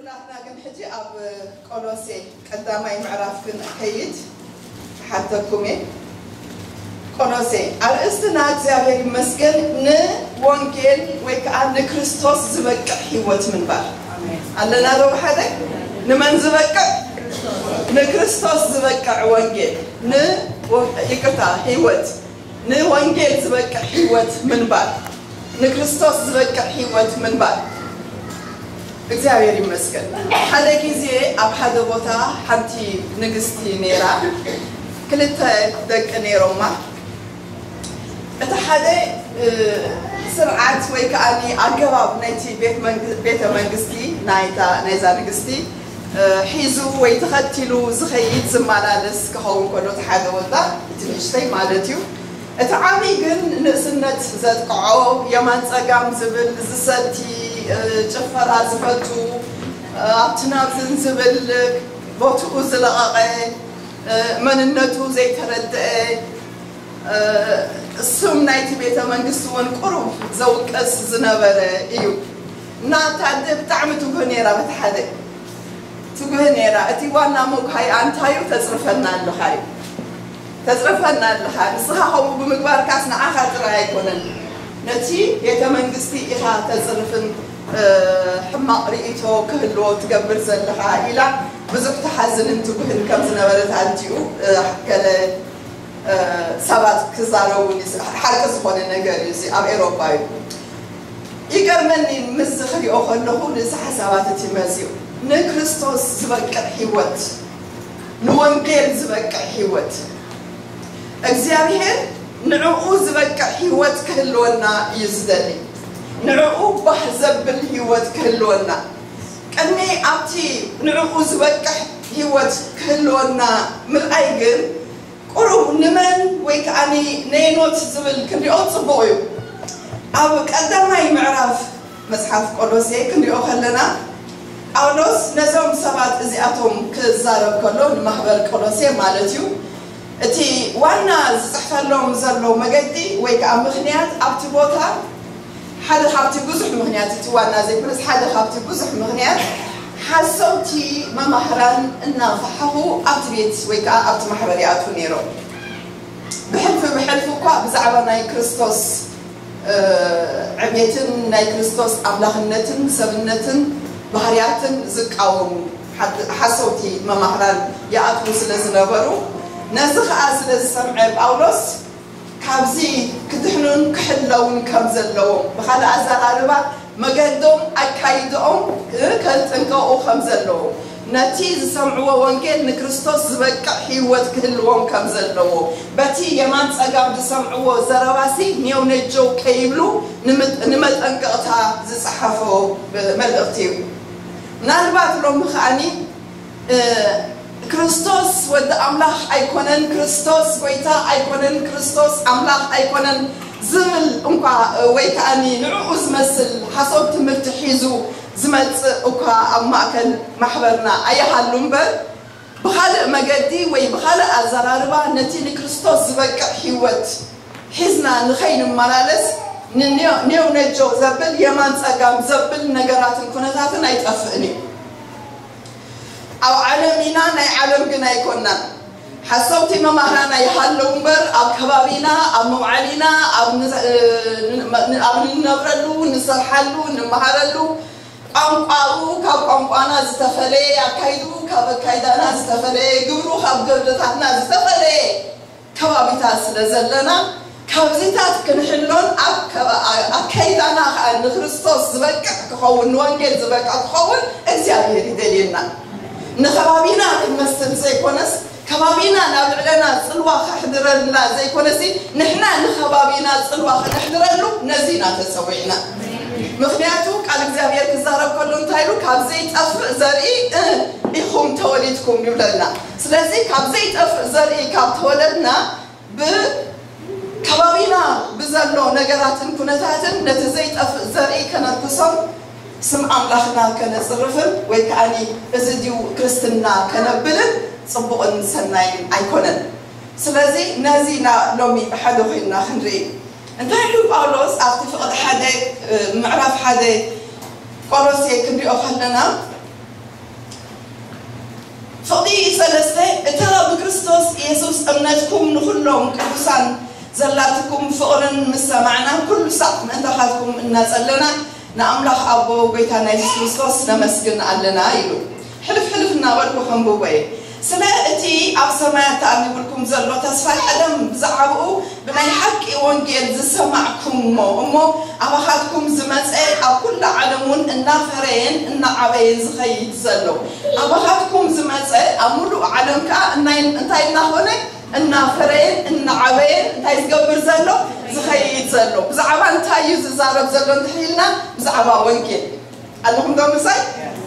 ናትና ግን ሕጂ ኣብ ቆሎሴ ቀዳማይ ምዕራፍ ክንከይድ ሓተኩም እየ። ቆሎሴ ኣርእስትና እግዚኣብሔር ይመስገን ንወንጌል ወይ ከዓ ንክርስቶስ ዝበቅዕ ህይወት ምንባር ኣለና። ዶ ሓደ ንመን ዝበቅዕ? ንክርስቶስ ዝበቅዕ ወንጌል ን ይቅርታ ህይወት ንወንጌል ዝበቅዕ ህይወት ምንባር፣ ንክርስቶስ ዝበቅዕ ህይወት ምንባር። እግዚኣብሔር ይመስገን። ሓደ ግዜ ኣብ ሓደ ቦታ ሓንቲ ንግስቲ ነይራ። ክልተ ደቂ ነይሮማ። እቲ ሓደ ስርዓት ወይ ከዓ ኣገባብ ናይቲ ቤተ መንግስቲ ናይዛ ንግስቲ ሒዙ ወይ ተኸቲሉ ዝኸይድ ዝመላለስ ክኸውን ከሎ፣ እቲ ሓደ ወዳ እቲ ንእሽተይ ማለት እዩ። እቲ ዓብዪ ግን ንእስነት ዘጥቅዖ፣ የማን ጸጋም ዝብል፣ ዝሰቲ፣ ጭፈራ ዝፈቱ፣ ኣብቲ ናብዝን ዝብል፣ ቦትኡ ዝለቐቐ፣ መንነቱ ዘይተረድአ፣ ስም ናይቲ ቤተ መንግስቲ እውን ቁሩብ ዘውቅስ ዝነበረ እዩ። እና እታ ኣደ ብጣዕሚ ትጉህ ነይራ። በቲ ሓደ ትጉህ ነይራ። እቲ ዋና መጉሃይ ኣንታዩ ተጽርፈና ኣለኻ እዩ። ተጽርፈና ኣለኻ። ንስኻ ከምኡ ብምግባርካስ ንዓኻ ጥራይ ኣይኮነን፣ ነቲ ቤተ መንግስቲ ኢኻ ተጽርፍን ሕማቕ ርእይቶ ክህልዎ ትገብር ዘለኻ ኢላ ብዙሕ ትሓዝንን ትጉህን ከም ዝነበረት ኣዲኡ ገለ ሰባት ክዛረቡ ሓቂ ዝኾነ ነገር እዩ። እዚ ኣብ ኤሮፓ እዩ። ይገርመኒ፣ ምስዚ ክሪኦ ከለኹ ንዚ ሓሳባት እቲ መፂኡ። ንክርስቶስ ዝበቅዕ ህይወት፣ ንወንጌል ዝበቅዕ ህይወት፣ እግዚኣብሔር ንዕኡ ዝበቅዕ ህይወት ክህልወና እዩ ዝደሊ። ንዕኡ ባህ ዘብል ህይወት ክህልወና፣ ቅድሚ ኣብቲ ንዕኡ ዝበቅዕ ህይወት ክህልወና ምርኣይ ግን ቁሩብ ንመን ወይ ከዓ ነየኖት ዝብል ክንሪኦ ፅቡቕ እዩ። ኣብ ቀዳማይ ምዕራፍ መፅሓፍ ቆሎሴ ክንሪኦ ከለና፣ ጳውሎስ ነዞም ሰባት እዚኣቶም ክዛረብ ከሎ፣ ንማሕበር ቆሎሴ ማለት እዩ፣ እቲ ዋና ዝፅሕፈሎም ዘሎ መገዲ ወይ ከዓ ምኽንያት ኣብቲ ቦታ ሓደ ካብቲ ብዙሕ ምኽንያት፣ እቲ ዋና ዘይኮነስ ሓደ ካብቲ ብዙሕ ምኽንያት፣ ሓሰውቲ መማህራን እናፈሓኹ ኣብቲ ቤት ወይ ከዓ ኣብቲ ማሕበር ይኣትዉ ነይሮም። ብሕልፊ ብሕልፊ እኳ ብዛዕባ ናይ ክርስቶስ ዕቤትን ናይ ክርስቶስ ኣምላኽነትን ሰብነትን ባህርያትን ዝቃወሙ ሓሰውቲ መማህራን ይኣትዉ ስለ ዝነበሩ፣ ነዚ ኸኣ ስለ ዝሰምዐ ጳውሎስ ካብዚ ክድሕኑን ክሕለውን ከም ዘለዎም፣ ብኻልእ ኣዘራርባ መገዶም ኣካይድኦም ከጥንቀቑ ከም ዘለዎም፣ ነቲ ዝሰምዕዎ ወንጌል ንክርስቶስ ዝበቅዕ ህይወት ክህልዎም ከም ዘለዎ፣ በቲ የማን ጸጋም ዝሰምዕዎ ዘረባሲ ኔው ነጀው ከይብሉ ንምጥ-፣ ንመጠንቀቕታ ዝጸሓፎ መልእኽቲ እዩ። ምናልባት ሎሚ ከኣኒ ክርስቶስ ወዲ ኣምላኽ ኣይኮነን፣ ክርስቶስ ጎይታ ኣይኮነን፣ ክርስቶስ ኣምላኽ ኣይኮነን ዝብል እንኳ ወይ ከኣኒ ንዕኡ ዝመስል ሓሶት ትምህርቲ ሒዙ ዝመጽእ እኳ ኣብ ማእከል ማሕበርና ኣይሃሉ እምበር፣ ብኻልእ መገዲ ወይ ብኻልእ ኣዘራርባ ነቲ ንክርስቶስ ዝበቅዕ ህይወት ሒዝና ንኸይንመላለስ ንኔው ነጀው ዘብል የማን ጸጋም ዘብል ነገራትን ኩነታትን ኣይጠፍእን እዩ። ኣብ ዓለም ኢና፣ ናይ ዓለም ግን ኣይኮናን። ሓሰውቲ መማህራን ኣይሃለዉ እምበር ኣብ ከባቢና፣ ኣብ መውዓሊና፣ ኣብ ን-፣ ን-፣ ኣብ ንነብረሉ፣ ንሰርሓሉ፣ ንመሃረሉ ቋንቋኡ ካብ ቋንቋና ዝተፈለየ፣ ኣካይድኡ ካብ ኣካይዳና ዝተፈለየ፣ ግብሩ ካብ ግብርታትና ዝተፈለየ ከባቢታት ስለ ዘለና፣ ካብዚታት ክንሕሎን ኣብ ከባ-፣ ኣ-፣ ኣካይዳና ኸኣ ንክርስቶስ ዝበቅዕ ክኸውን፣ ንወንጌል ዝበቅዕ ክኸውን እግዚኣብሔር ይደልየና። ንከባቢና ክንመስል ዘይኮነስ፣ ከባቢና ናብ ልዕለና ጽልዋ ከሕድረልና ዘይኮነሲ፣ ንሕና ንከባቢና ጽልዋ ከነሕድረሉ ነዚ ኢና ተጸዊዕና። ምኽንያቱ ቃል እግዚኣብሔር ክዛረብ ከሎ እንታይ ኢሉ? ካብ ዘይጠፍእ ዘርኢ፣ እ፣ ኢኹም ተወሊድኩም ይብለና። ስለዚ ካብ ዘይጠፍእ ዘርኢ ካብ ተወለድና፣ ብከባቢና ብዘሎ ነገራትን ኩነታትን ነቲ ዘይጠፍእ ዘርኢ ከነርክሶን ስም ኣምላኽና ከነጽርፍን ወይ ከኣኒ እዚ ድዩ ክርስትና ከነብልን ጽቡቕን ሰናይን ኣይኮነን። ስለዚ ነዚ ኢና ሎሚ ብሓደ ኮይንና ክንርኢ። እንታይ ኢሉ ጳውሎስ ኣብቲ ፍቕዲ ሓደ፣ እ፣ ምዕራፍ ሓደ ቆሎሴ ክንሪኦ ከለና፣ ፍቕዲ ሰለስተ፣ እታ ብክርስቶስ የሱስ እምነትኩም ንኹሎም ቅዱሳን ዘላትኩም ፍቕርን ምስ ሰማዕና፣ ኩሉ ሳዕ ምእንታኻትኩም እናጸለና ንኣምላኽ ኣቦ ጎይታና የሱስ ክርስቶስ ነመስግን ኣለና ኢሉ። ሕልፍ ሕልፍ እናበልኩ ከንብቦ እየ። ስለ እቲ ኣብ ሰማያት ተኣሊቡልኩም ዘሎ ተስፋ ቀደም ብዛዕባኡ ብናይ ሓቂ ወንጌል ዝሰማዕኩምዎ፣ እሞ ኣባኻትኩም ዝመጸ ኣብ ኩላ ዓለም እውን እናፈረየን እናዓበየን ዝኸይድ ዘሎ፣ ኣባኻትኩም ዝመጸ ኣብ ሙሉእ ዓለም ከኣ እናይ-፣ እንታይ እናኾነ እናፈረየን እናዓበየን እንታይ ዝገብር ዘሎ? ዝኸይድ ዘሎ። ብዛዕባ እንታይ እዩ ዝዛረብ ዘሎ እንድሕር ኢልና፣ ብዛዕባ ወንጌል። ኣለኹም ዶ ምሳይ?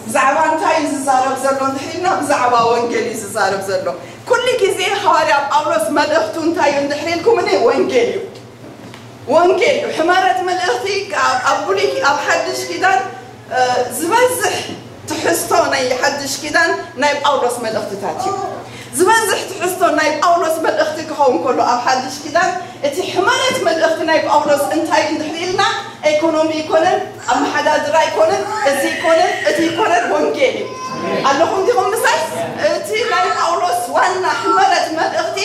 ብዛዕባ እንታይ እዩ ዝዛረብ ዘሎ እንድሕር ኢልና፣ ብዛዕባ ወንጌል እዩ ዝዛረብ ዘሎ። ኩሉ ግዜ ሃዋርያ ጳውሎስ መልእኽቱ እንታይ እዩ እንድሕር ኢልኩም፣ እኔ ወንጌል እዩ። ወንጌል እዩ። ሕመረት መልእኽቲ ኣብ፣ ኣብ ብሉይ ኪ-፣ ኣብ ሓድሽ ኪዳን፣ እ፣ ዝበዝሕ ትሕዝቶ ናይ ሓድሽ ኪዳን ናይ ጳውሎስ መልእኽትታት እዩ። ዝበዝሕ ትሕዝቶ ናይ ጳውሎስ መልእኽቲ ክኸውን ከሎ ኣብ ሓድሽ ኪዳን፣ እቲ ሕመረት መልእኽቲ ናይ ጳውሎስ እንታይ እንድሕር ኢልና፣ ኢኮኖሚ ኣይኮነን፣ ኣመሓዳድራ ኣይኮነን፣ እዚ ኣይኮነን፣ እቲ ኣይኮነን፣ ወንጌል እዩ። ኣለኹም ዲኹም ምሳይ? እቲ ናይ ጳውሎስ ዋና ሕመረት መልእኽቲ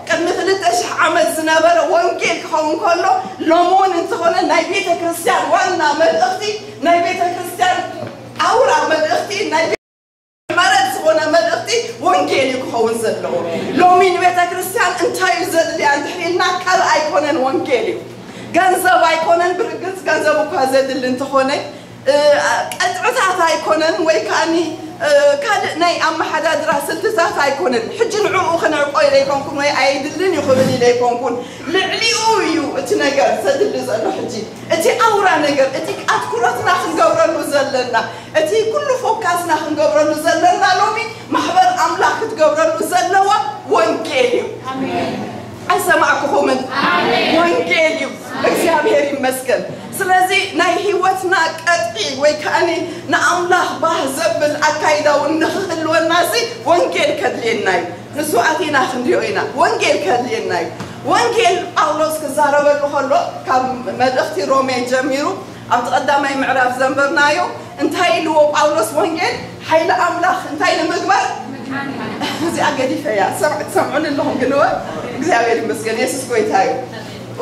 ቅድሚ ክልተ ሽሕ ዓመት ዝነበረ ወንጌል ክኸውን ከሎ፣ ሎሚ እውን እንተኾነ ናይ ቤተ ክርስቲያን ዋና መልእኽቲ፣ ናይ ቤተ ክርስቲያን ኣውራ መልእኽቲ፣ ናይ ማለት ዝኾነ መልእኽቲ ወንጌል እዩ ክኸውን ዘለዎ። ሎሚ ንቤተ ክርስቲያን እንታይ እዩ ዘድልያ እንድሕር ኢልና፣ ካልእ ኣይኮነን፣ ወንጌል እዩ። ገንዘብ ኣይኮነን። ብርግጽ ገንዘብ እኳ ዘድሊ እንተኾነ፣ እ፣ ቅጥዕታት ኣይኮነን፣ ወይ ከኣኒ፣ እ፣ ካልእ ናይ ኣመሓዳድራ ስልትታት ኣይኮነን። ሕጂ ንዕኡ ክነዕቆ ኢለ ኣይኮንኩን ወይ ኣይድልን እዩ ክብል ኢለ ኣይኮንኩን። ልዕሊኡ እዩ እቲ ነገር ዘድሊ ዘሎ ሕጂ። እቲ ኣውራ ነገር፣ እቲ ኣትኩሮትና ክንገብረሉ ዘለና፣ እቲ ኩሉ ፎካስና ክንገብረሉ ዘለና ሎሚ ማሕበር ኣምላኽ ክትገብረሉ ዘለዋ ወንጌል እዩ። ኣሜን። ኣይሰማዕኩኹምን? ኣሜን። ወንጌል እዩ። እግዚኣብሔር ይመስገን። ስለዚ ናይ ህይወትና ቀጥዒ ወይ ከኣኒ ንኣምላኽ ባህ ዘብል ኣካይዳ እውን ንኽህልወና እዚ ወንጌል ከድልየና እዩ። ንሱ ኣቲና ክንሪኦ ኢና። ወንጌል ከድልየና እዩ። ወንጌል ጳውሎስ ክዛረበሉ ከሎ ካብ መልእኽቲ ሮሜ ጀሚሩ ኣብቲ ቀዳማይ ምዕራፍ ዘንበብናዮ እንታይ ኢልዎ ጳውሎስ? ወንጌል ሓይሊ ኣምላኽ እንታይ ንምግባር? እዚኣ ገዲፈያ። ሰምዕ-፣ ትሰምዑኒ ኣለኹም ግን እወ? እግዚኣብሔር ይመስገን፣ የሱስ ጎይታ እዩ።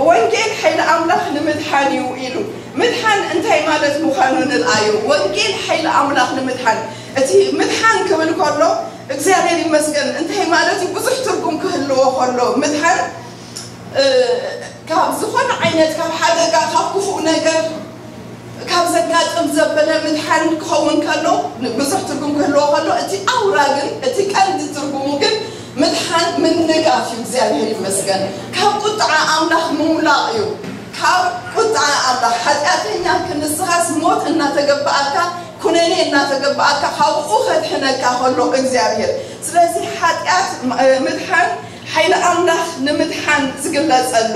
ወንጌል ሓይሊ ኣምላኽ ንምድሓን እዩ ኢሉ። ምድሓን እንታይ ማለት ምዃኑ ንርኣዩ። ወንጌል ሓይሊ ኣምላኽ ንምድሓን። እቲ ምድሓን ክብል ከሎ እግዚኣብሔር ይመስገን እንታይ ማለት እዩ? ብዙሕ ትርጉም ክህልዎ ከሎ ምድሓን፣ እ፣ ካብ ዝኾነ ዓይነት፣ ካብ ሓደጋ፣ ካብ ክፉእ ነገር፣ ካብ ዘጋጥም ዘበለ ምድሓን ክኸውን ከሎ፣ ብዙሕ ትርጉም ክህልዎ ከሎ፣ እቲ ኣውራ ግን፣ እቲ ቀንዲ ትርጉሙ ግን ምድሓን ምንጋፍ እዩ። እግዚኣብሔር ይመስገን። ካብ ቁጥዓ ኣምላኽ ምውላቕ እዩ። ካብ ቁጥዓ ኣምላኽ። ሓጢኣተኛ ክንስኻስ ሞት እናተገባኣካ፣ ኩነኔ እናተገባኣካ፣ ካብኡ ከድሕነካ ከሎ እግዚኣብሔር። ስለዚ ሓጢኣት፣ እ፣ ምድሓን ሓይሊ ኣምላኽ ንምድሓን ዝግለጸሉ።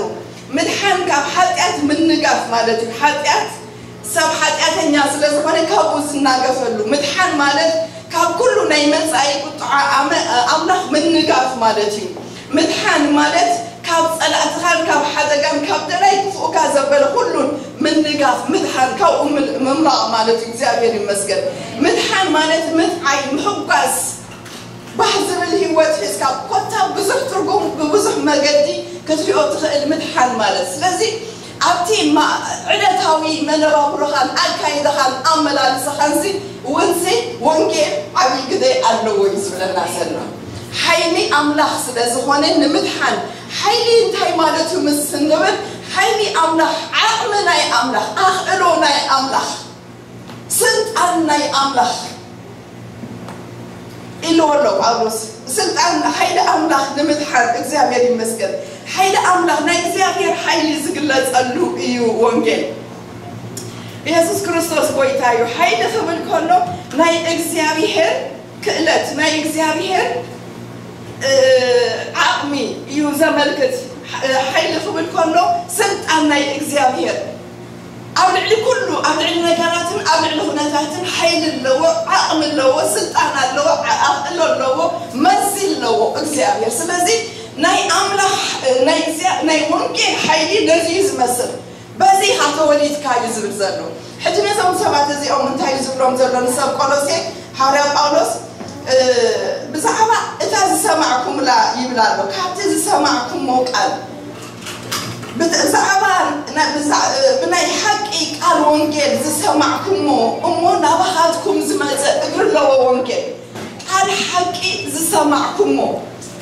ምድሓን ካብ ሓጢኣት ምንጋፍ ማለት እዩ። ሓጢኣት ሰብ ሓጢኣተኛ ስለ ዝኾነ ካብኡ ዝናገፈሉ። ምድሓን ማለት ካብ ኩሉ ናይ መጻኢ ቁጥዓ ኣመ-፣ ኣምላኽ ምንጋፍ ማለት እዩ። ምድሓን ማለት ካብ ጸላእትኻን ካብ ሓደጋን ካብ ደላይ ክፉእካ ዘበለ ኩሉን ምንጋፍ፣ ምድሓን፣ ካብኡ ምል-፣ ምምላቕ ማለት እዩ። እግዚኣብሔር ይመስገን። ምድሓን ማለት ምጥዓይ፣ ምሕጓስ፣ ባህ ዝብል ህይወት ሒዝካ ኮታ ብዙሕ ትርጉም ብብዙሕ መገዲ ክትሪኦ ትኽእል ምድሓን ማለት። ስለዚ ኣብቲ ማ-፣ ዕለታዊ መነባብሮኻን ኣካይዳኻን ኣመላልሳኻን ዚ እውን ሲ ወንጌል ዓብዪ ግደ ኣለዎ እዩ ዝብለና ዘሎ። ሓይሊ ኣምላኽ ስለ ዝኾነ ንምድሓን፣ ሓይሊ እንታይ ማለት እዩ ምስ እንብል፣ ሓይሊ ኣምላኽ፣ ዓቕሚ ናይ ኣምላኽ፣ ኣኽእሎ ናይ ኣምላኽ፣ ስልጣን ናይ ኣምላኽ ኢልዎ ኣሎ ጳውሎስ። ስልጣን ሓይሊ ኣምላኽ ንምድሓን እግዚኣብሔር ይመስገን። ሓይሊ ኣምላኽ ናይ እግዚኣብሔር ሓይሊ ዝግለጸሉ እዩ ወንጌል። የሱስ ክርስቶስ ጎይታ እዩ። ሓይሊ ክብል ከሎ ናይ እግዚኣብሔር ክእለት፣ ናይ እግዚኣብሔር፣ እ፣ ዓቕሚ እዩ ዘመልክት። ሓ-፣ ሓይሊ ክብል ከሎ ስልጣን ናይ እግዚኣብሔር ኣብ ልዕሊ ኩሉ፣ ኣብ ልዕሊ ነገራትን ኣብ ልዕሊ ኩነታትን ሓይሊ ኣለዎ፣ ዓቕሚ ኣለዎ፣ ስልጣን ኣለዎ፣ ዓ-፣ ኣኽእሎ ኣለዎ፣ መዚ ኣለዎ እግዚኣብሔር። ስለዚ ናይ ኣምላኽ፣ ናይ እግዚኣብ-፣ ናይ ወንጌል ሓይሊ ነዚ እዩ ዝመስል። በዚ ኢኻ ተወሊድካ እዩ ዝብል ዘሎ። ሕጂ ነዞም ሰባት እዚኦም እንታይ እዩ ዝብሎም ዘሎ ንሰብ ቆሎሴ? ሓዋርያ ጳውሎስ፣ እ፣ ብዛዕባ ይብል ኣሎ። ካብቲ ዝሰማዕኩሞ ቃል ብዛዕባ ብናይ ሓቂ ቃል ወንጌል ዝሰማዕኩሞ እሞ ናባኻትኩም ዝመፀ እግሪ ኣለዎ ወንጌል ቃል ሓቂ ዝሰማዕኩሞ።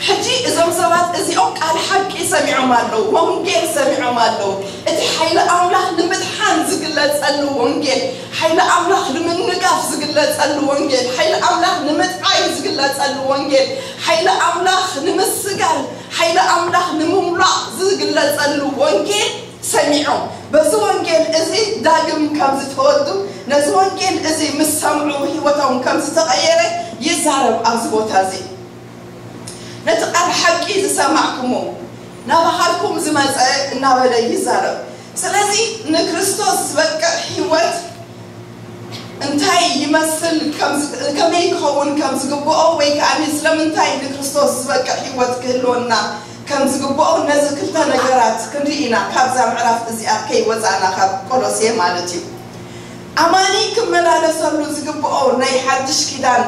ሕጂ እዞም ሰባት እዚኦም ቃል ሓቂ ሰሚዖም ኣለዉ፣ ወንጌል ሰሚዖም ኣለዉ። እቲ ሓይሊ ኣምላኽ ንምድሓን ዝግለጸሉ ወንጌል፣ ሓይሊ ኣምላኽ ንምንጋፍ ዝግለጸሉ ወንጌል፣ ሓይሊ ኣምላኽ ንምጥዓይ ዝግለጸሉ ወንጌል፣ ሓይሊ ኣምላኽ ንምስጋር፣ ሓይሊ ኣምላኽ ንምምላእ ዝግለጸሉ ወንጌል ሰሚዖም። በዚ ወንጌል እዚ ዳግም ከም ዝተወልዱ፣ ነዚ ወንጌል እዚ ምስ ሰምዑ ህይወቶም ከም ዝተቐየረ ይዛረብ ኣብዚ ቦታ እዚ። ነቲ ቃል ሓቂ ዝሰማዕኩሞ ናባኻትኩም ዝመጸ እናበለ ይዛረብ። ስለዚ ንክርስቶስ ዝበቅዕ ህይወት እንታይ ይመስል፣ ከመይ ክኸውን ከም ዝግብኦ፣ ወይ ከዓ ስለምንታይ ንክርስቶስ ዝበቅዕ ህይወት ክህልወና ከም ዝግብኦ፣ ነዚ ክልተ ነገራት ክንርኢ ኢና ካብዛ ምዕራፍ እዚኣ ከይወፃእና፣ ካብ ቆሎሴ ማለት እዩ። ኣማኒ ክመላለሰሉ ዝግብኦ ናይ ሓድሽ ኪዳን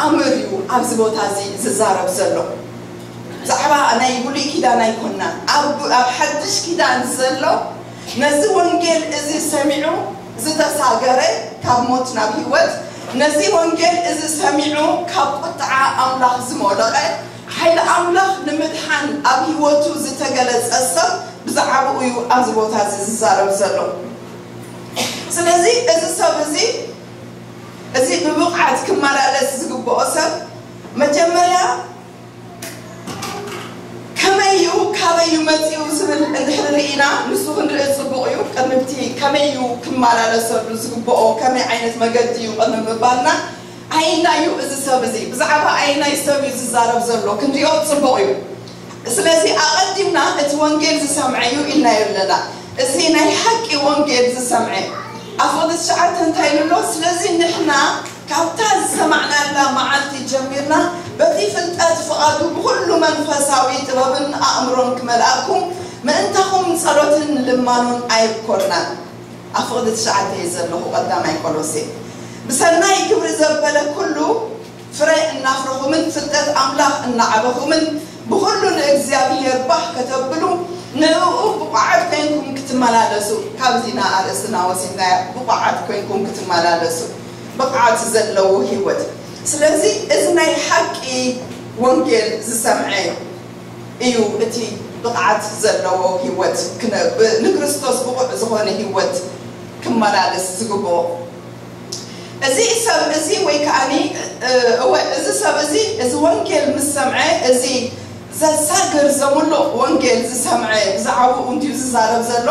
ኣምር እዩ ኣብዚ ቦታ እዚ ዝዛረብ ዘሎ። ብዛዕባ ናይ ብሉይ ኪዳን ኣይኮንና፣ ኣብ ኣብ ሓድሽ ኪዳን ዘሎ፣ ነዚ ወንጌል እዚ ሰሚዑ ዝተሳገረ፣ ካብ ሞት ናብ ህይወት፣ ነዚ ወንጌል እዚ ሰሚዑ ካብ ቁጥዓ ኣምላኽ ዝሞለቐ፣ ሓይሊ ኣምላኽ ንምድሓን ኣብ ህይወቱ ዝተገለጸ ሰብ ብዛዕባኡ እዩ ኣብዚ ቦታ እዚ ዝዛረብ ዘሎ። ስለዚ እዚ ሰብ እዚ እዚ ብብቕዓት ክመላለስ ዝግብኦ ሰብ መጀመርያ ከመይ እዩ፣ ካበይ እዩ መፂኡ ዝብል እንድሕር ርኢና፣ ንሱ ክንርኢ ፅቡቕ እዩ። ቅድሚ እቲ ከመይ እዩ ክመላለሰሉ ዝግብኦ፣ ከመይ ዓይነት መገዲ እዩ ቅድሚ ምባልና፣ ኣየናይ እዩ እዚ ሰብ እዚ፣ ብዛዕባ ኣየናይ ሰብ እዩ ዝዛረብ ዘሎ ክንሪኦ ፅቡቕ እዩ። ስለዚ ኣቐዲምና እቲ ወንጌል ዝሰምዐ እዩ ኢልናዮ ኣለና። እዚ ናይ ሓቂ ወንጌል ዝሰምዐ ኣብ ፍቕዲ ትሽዓተ እንታይ ኢሉ ኣሎ? ስለዚ ንሕና ካብታ ዝሰማዕናላ መዓልቲ ጀሚርና በቲ ፍልጠት ፍቓዱ ብኹሉ መንፈሳዊ ጥበብን ኣእምሮን ክመልኣኩም ምእንታኹም ጸሎትን ልማኑን ኣይብኮርናን። ኣብ ፍቕዲ ትሽዓተ እየ ዘለኹ፣ ቀዳማይ ቆሎሴ። ብሰናይ ግብሪ ዘበለ ኩሉ ፍረ እናፍረኹምን ፍልጠት ኣምላኽ እናዓበኹምን ብኹሉ ንእግዚኣብሔር ባህ ከተብሉ ንእኡ ብቑዓት ኮይንኩም ክትመላለሱ። ካብዚ ኢና ኣርእስትና ወሲድናዮ፣ ብቑዓት ኮይንኩም ክትመላለሱ፣ ብቕዓት ዘለዎ ህይወት። ስለዚ እዚ ናይ ሓቂ ወንጌል ዝሰምዐ እዩ እቲ ብቕዓት ዘለዎ ህይወት ክነ-፣ ብ-፣ ንክርስቶስ ብቑዕ ዝኾነ ህይወት ክመላለስ ዝግብኦ። እዚ ሰብ እዚ ወይ ከዓኒ፣ እ፣ እወ፣ እዚ ሰብ እዚ፣ እዚ ወንጌል ምስ ሰምዐ፣ እዚ ዘሳግር ዘምልቕ ወንጌል ዝሰምዐ ብዛዕባኡ እንድዩ ዝዛረብ ዘሎ።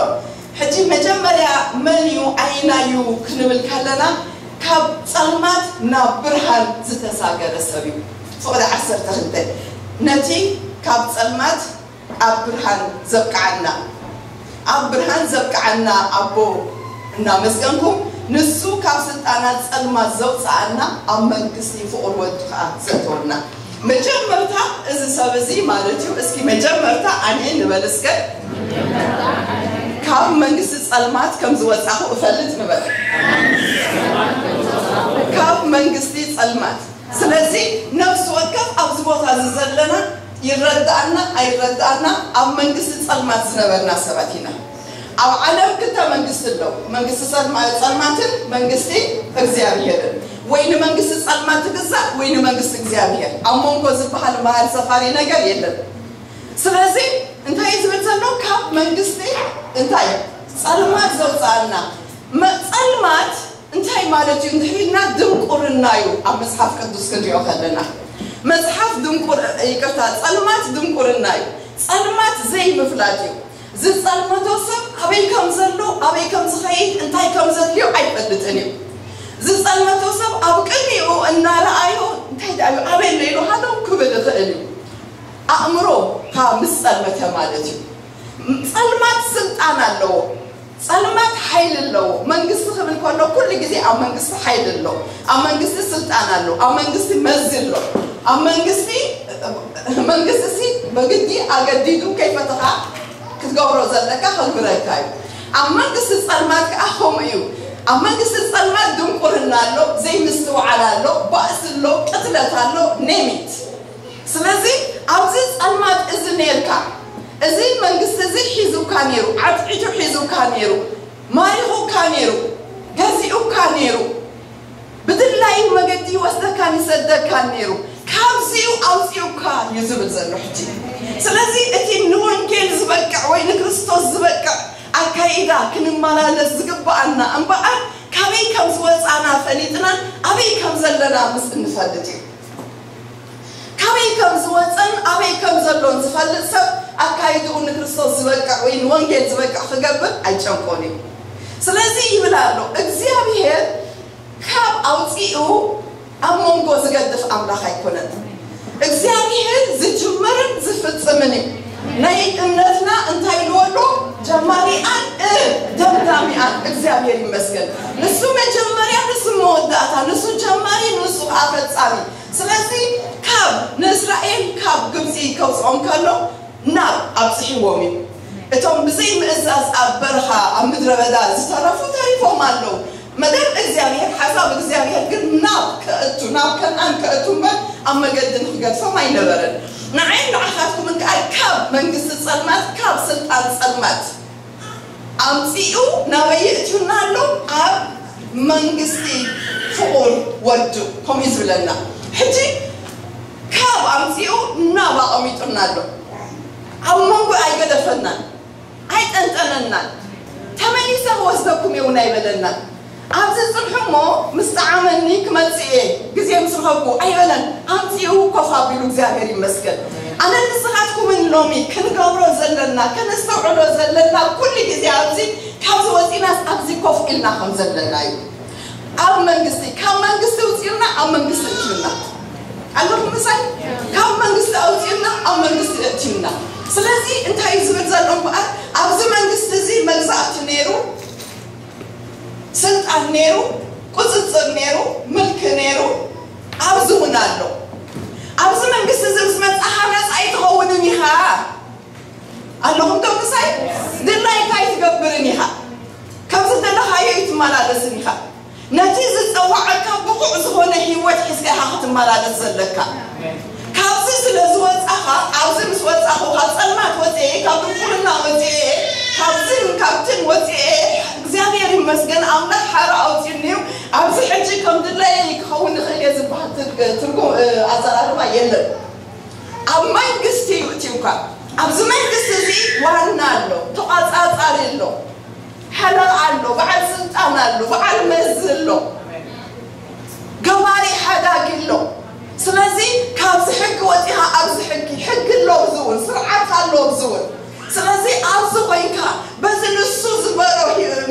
ሕጂ መጀመርያ መን እዩ፣ ኣየናይ እዩ ክንብል ከለና፣ ካብ ጸልማት ናብ ብርሃን ዝተሳገረ ሰብ እዩ። ፍቕዲ ዓሰርተ ክልተ፣ ነቲ ካብ ጸልማት ኣብ ብርሃን ዘብቅዓና፣ ኣብ ብርሃን ዘብቅዓና ኣቦ እናመስገንኩ፣ ንሱ ካብ ስልጣናት ጸልማት ዘውጽኣና፣ ኣብ መንግስቲ ፍቑር ወዱ ከኣ ዘእተወና። መጀመርታ እዚ ሰብ እዚ ማለት እዩ። እስኪ መጀመርታ ኣነ ንበል እስከ። ካብ መንግስቲ ጸልማት ከም ዝወጻኹ እፈልጥ ንበል። ካብ መንግስቲ ጸልማት። ስለዚ ነፍሲ ወከፍ ኣብዚ ቦታ እዚ ዘለና፣ ይረዳእና ኣይረዳእና፣ ኣብ መንግስቲ ጸልማት ዝነበርና ሰባት ኢና። ኣብ ዓለም ክልተ መንግስቲ ኣለዉ፣ መንግስቲ ጸልማ-፣ ጸልማትን መንግስቲ እግዚኣብሔርን። ወይ ንመንግስቲ ጸልማት ትግዛእ ወይ ንመንግስቲ እግዚኣብሔር። ኣብ መንጎ ዝበሃል መሃል ሰፋሪ ነገር የለን። ስለዚ እንታይ እዩ ዝብል ዘሎ? ካብ መንግስቲ እንታይ? ጸልማት ዘውፅኣና። መ-፣ ጸልማት እንታይ ማለት እዩ እንድሕር ኢልና፣ ድንቁርና እዩ። ኣብ መጽሓፍ ቅዱስ ክንሪኦ ከለና፣ መጽሓፍ ድንቁር-፣ ይቅርታ፣ ጸልማት ድንቁርና እዩ። ጸልማት ዘይምፍላጥ እዩ። ዝጸልመቶ ሰብ ኣበይ ከም ዘሎ፣ ኣበይ ከም ዝኸይድ፣ እንታይ ከም ዘድልዮ ኣይፈልጥን እዩ። ዝጸልመቶ ሰብ ኣብ ቅድሚኡ እናረኣዮ፣ እንታይ ደኣ እዩ፣ ኣበይ ኣሎ ኢሉ ሃለው ክብል ይኽእል እዩ። ኣእምሮኻ ምስ ጸልመተ ማለት እዩ። ጸልማት ስልጣን ኣለዎ። ጸልማት ሓይሊ ኣለዎ። መንግስቲ ክብል ከሎ ኩሉ ግዜ ኣብ መንግስቲ ሓይሊ ኣሎ፣ ኣብ መንግስቲ ስልጣን ኣሎ፣ ኣብ መንግስቲ መዚ ኣሎ። ኣብ መንግስቲ፣ መንግስቲ ሲ በግዲ ኣገዲዱ ከይፈተኻ ክትገብሮ ዘለካ ከግብረካ እዩ። ኣብ መንግስቲ ጸልማት ከኣ ከምኡ እዩ። ኣብ መንግስቲ ጸልማት ድንቁርና ኣሎ፣ ዘይምስትውዓል ኣሎ፣ ባእሲ ኣሎ፣ ቅትለት ኣሎ፣ ኔሚት። ስለ ስለዚ ኣብዚ ጸልማት እዚ ነርካ፣ እዚ መንግስቲ እዚ ሒዙካ ነይሩ፣ ዓትዒቱ ሒዙካ ነይሩ፣ ማሪኹካ ነይሩ፣ ገዚኡካ ነይሩ፣ ብድላዩ መገዲ ይወስደካን ይሰደካን ነይሩ፣ ካብዚኡ ኣውፂኡካ እዩ ዝብል ዘሎ ሕጂ። ስለዚ እቲ ንወንጌል ዝበቅዕ ወይ ንክርስቶስ ዝበቅዕ ኣካይዳ ክንመላለስ ዝግብኣና እምበኣር፣ ካበይ ከም ዝወፃና ፈሊጥና ኣበይ ከም ዘለና ምስ እንፈልጥ እዩ። ካበይ ከም ዝወፀን ኣበይ ከም ዘሎን ዝፈልጥ ሰብ ኣካይድኡ ንክርስቶስ ዝበቅዕ ወይ ንወንጌል ዝበቅዕ ክገብር ኣይጨንቆን እዩ። ስለዚ ይብል ኣሎ እግዚኣብሔር፣ ካብ ኣውፂኡ ኣብ መንጎ ዝገድፍ ኣምላኽ ኣይኮነን። እግዚኣብሔር ዝጅምርን ዝፍፅምን እዩ። ናይ እምነትና እንታይ ኢልዎ ኣሎ? ጀማሪኣን እ ደምዳሚኣን እግዚኣብሔር ይመስገን። ንሱ መጀመርያ፣ ንሱ መወዳእታ፣ ንሱ ጀማሪ፣ ንሱ ከዓ ፈፃሚ። ስለዚ ካብ ንእስራኤል ካብ ግብፂ ከውፅኦም ከሎ ናብ ኣብፅሕዎም እዩ። እቶም ብዘይ ምእዛዝ ኣብ በረኻ ኣብ ምድረ በዳ ዝተረፉ ተሪፎም ኣለዉ። መደብ እግዚኣብሔር ሓሳብ እግዚኣብሔር ግን ናብ ከእቱ ናብ ከነኣን ከእቱ እምበር ኣብ መገዲ ንክገድፎም ኣይነበረን። ንዓይን ንዓኻትኩምን ከኣ ካብ መንግስቲ ጸልማት ካብ ስልጣን ጸልማት ኣምጺኡ ናበይ የእትዩና ኣሎ? ኣብ መንግስቲ ፍቑር ወዱ ከምኡ እዩ ዝብለና። ሕጂ ካብ ኣምጺኡ ናብ ኣቐሚጡና ኣሎ። ኣብ መንጎ ኣይገደፈናን ኣይጠንጠነናን። ተመሊሰ ክወስደኩም እየ እውን ኣይበለናን። ኣብዚ ጽንሑ እሞ ምስ ጠዓመኒ ክመጽእ እየ ግዜ ምስ ረኸብኩ ኣይበለን። ኣምጺኡ ኮፍ ኣቢሉ እግዚኣብሔር ይመስገን። ኣነ ንስኻትኩምን ሎሚ ክንገብሮ ዘለና ከነስተውዕሎ ዘለና ኩሉ ግዜ ኣብዚ ካብዚ ወፂናስ ኣብዚ ኮፍ ኢልና ከም ዘለና እዩ። ኣብ መንግስቲ ካብ መንግስቲ ውፅእና ኣብ መንግስቲ እትዩና ኣለኹም ምሳይ ካብ መንግስቲ ኣውፅእና ኣብ መንግስቲ እትዩና። ስለዚ እንታይ እዩ ዝብል ዘሎ እምበኣር ኣብዚ መንግስቲ እዚ መግዛእቲ ነይሩ፣ ስልጣን ነይሩ፣ ቁፅፅር ነይሩ፣ ምልኪ ነይሩ፣ ኣብዚ እውን ኣሎ። ኣብዚ መንግስቲ እዚ ምስ መፃኻ ነፃ ኣይትኸውንን ኢኻ። ኣለኹም ዶ ምሳይ? ድላይካ ኣይትገብርን ኢኻ። ከም ዝደለኻዮ ኣይትመላለስን ኢኻ። ነቲ ዝፀዋዐካ ብቑዕ ዝኾነ ህይወት ሒዝካ ኢኻ ክትመላለስ ዘለካ። ካብዚ ስለ ዝወፃኻ፣ ኣብዚ ምስ ወፃኹ፣ ካብ ፀልማት ወፅኤ፣ ካብ ድንቁርና ወፅኤ፣ ካብዝን ካብትን ወፅኤ፣ እግዚኣብሔር ይመስገን ኣምላኽ ሓራ ኣውፂኡኒ እዩ። ኣብዚ ሕጂ ከም ድለየ ክኸውን ይኽእል እየ ዝበሃል ትርጉም ኣዘራርባ የለን። ኣብ መንግስቲ እዩ እትዩካ። ኣብዚ መንግስቲ እዚ ዋና ኣሎ፣ ተቋፃፃሪ ኣሎ፣ ሓለቓ ኣሎ፣ በዓል ስልጣን ኣሎ፣ በዓል መዚ ኣሎ፣ ገባሪ ሓዳጊ ኣሎ። ስለዚ ካብዚ ሕጊ ወፂኻ ኣብዚ ሕጊ፣ ሕጊ ኣሎ ኣብዚ እውን፣ ስርዓት ኣሎ ኣብዚ እውን። ስለዚ ኣብዚ ኮይንካ በዚ ንሱ ዝበሮ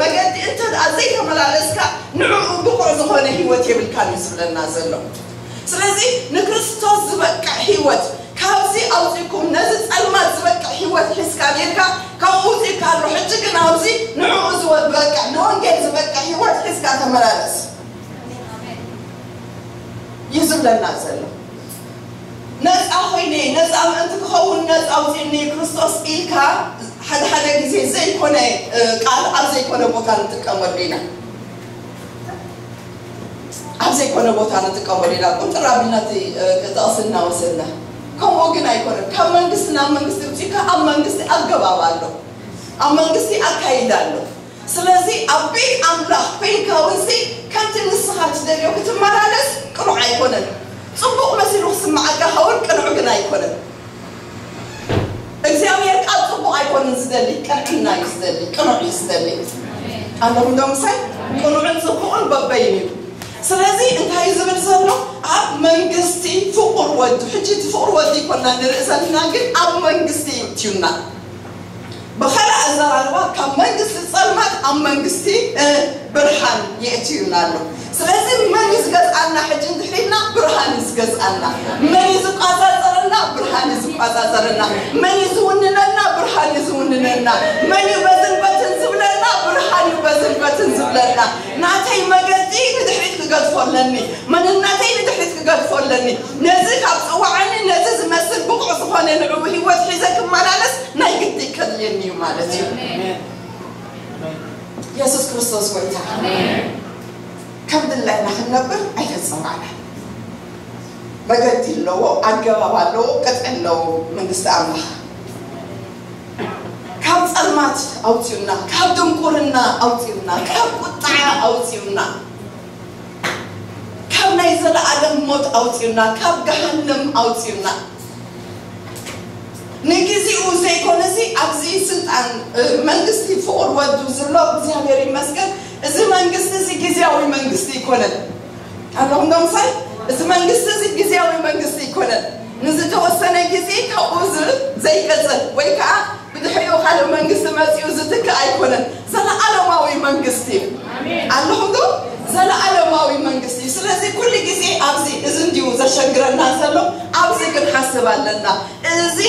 መገዲ እንተ ደኣ ዘይተመላለስካ ንዕኡ ብቑዕ ዝኾነ ህይወት የብልካን እዩ ዝብለና ዘሎ። ስለዚ ንክርስቶስ ዝበቅዕ ህይወት ካብዚ ኣውፂእኩም ነዚ ጸልማት ዝበቅዕ ህይወት ሒዝካ ጌርካ ካብኡ ውፂእካ ኣሎ። ሕጂ ግን ኣብዚ ንዕኡ ዝበቅዕ ንወንጌል ዝበቅዕ ህይወት ሒዝካ ተመላለስ እዩ ዝብለና ዘሎ። ነፃ ኮይነ ነፃ ምእንቲ ክኸውን ነፃ ኣውፂእኒ ክርስቶስ ኢልካ ሓደ ሓደ ግዜ ዘይኮነ ቃል ኣብ ዘይኮነ ቦታ ንጥቀመሉ ኢና። ኣብ ዘይኮነ ቦታ ንጥቀመሉ ኢና። ቁንጥር ኣቢልና እቲ ጥቕሲ እናወሰድና ከምኡ ግን ኣይኮነን። ካብ መንግስቲ ናብ መንግስቲ ውፂእካ ኣብ መንግስቲ ኣገባብ ኣሎ፣ ኣብ መንግስቲ ኣካይዳ ኣሎ። ስለዚ ኣብ ቤት ኣምላኽ ኮይንካ እውን ከምቲ ንስኻ ትደልዮ ክትመላለስ ቅኑዕ ኣይኮነን። ፅቡቕ መሲሉ ክስምዓካ ኸውን ቅኑዕ ግን ኣይኮነን። እግዚኣብሔር ቃል ፅቡቕ ኣይኮነን ዝደሊ፣ ቅንዕና እዩ ዝደሊ፣ ቅኑዕ እዩ ዝደሊ። ኣለኹም ዶ ምሳይ? ቅኑዕን ፅቡቕን በበይኑ እዩ። ስለዚ እንታይ እዩ ዝብል ዘሎ? ኣብ መንግስቲ ፍቑር ወዱ፣ ሕጂ እቲ ፍቑር ወዱ ይኮና ንርኢ ዘለና፣ ግን ኣብ መንግስቲ እዩ እትዩና። ብኻልእ ኣዘራርባ ካብ መንግስቲ ጸልማት ኣብ መንግስቲ ብርሃን የእትዩና ኣሎ። ስለዚ መን እዩ ዝገዝኣና? ሕጂ እንድሕሪልና ብርሃን እዩ ዝገዝኣና። መን እዩ ዝቋጻጸረና? ብርሃን እዩ ዝቋጻጸረና። መን እዩ ዝውንነና? ብርሃን እዩ ዝውንነና። መን እዩ በዝን በትን ዝብለና? ብርሃን እዩ በዝን በትን ዝብለና። ናተይ መገዲ ንድሕሪት ክገድፎ ኣለኒ። መንነተይ ንድሕሪት ክገድፎ ኣለኒ። ነዚ ካብ ጸዋዓኒ ነዚ ዝመስል ብቑዕ ዝኾነ ንዕኡ ህይወት ሒዘ ክመላለስ ናይ ግዲ ከድልየኒ እዩ ማለት እዩ። የሱስ ክርስቶስ ጎይታ። ከም ድላይና ክንነብር ኣይተጸዋዕናን። መገዲ ኣለዎ፣ ኣገባብ ኣለዎ፣ ቅጥዒ ኣለዎ። መንግስቲ ኣምላኽ ካብ ጸልማት ኣውፅኡና፣ ካብ ድንቁርና ኣውፅኡና፣ ካብ ቁጥዓ ኣውፅኡና፣ ካብ ናይ ዘለኣለም ሞት ኣውፅኡና፣ ካብ ገሃነም ኣውፅኡና። ንግዜኡ ዘይኮነሲ ኣብዚ ስልጣን መንግስቲ ፍቑር ወዱ ዘሎ እግዚኣብሔር ይመስገን። እዚ መንግስቲ እዚ ግዜያዊ መንግስቲ ኣይኮነን። ኣለኹም ዶ ምሳይ? እዚ መንግስቲ እዚ ግዜያዊ መንግስቲ ኣይኮነን። ንዝተወሰነ ግዜ ካብኡ ዘይቀፅል ወይ ከዓ ብድሕሪኡ ካልእ መንግስቲ መፂኡ ዝትክእ ኣይኮነን። ዘለኣለማዊ መንግስቲ እዩ። ኣለኹም ዶ? ዘለኣለማዊ መንግስቲ እዩ። ስለዚ ኩሉ ግዜ ኣብዚ እዚ እንዲዩ ዘሸግረና ዘሎ፣ ኣብዚ ክንሓስብ ኣለና። እዚ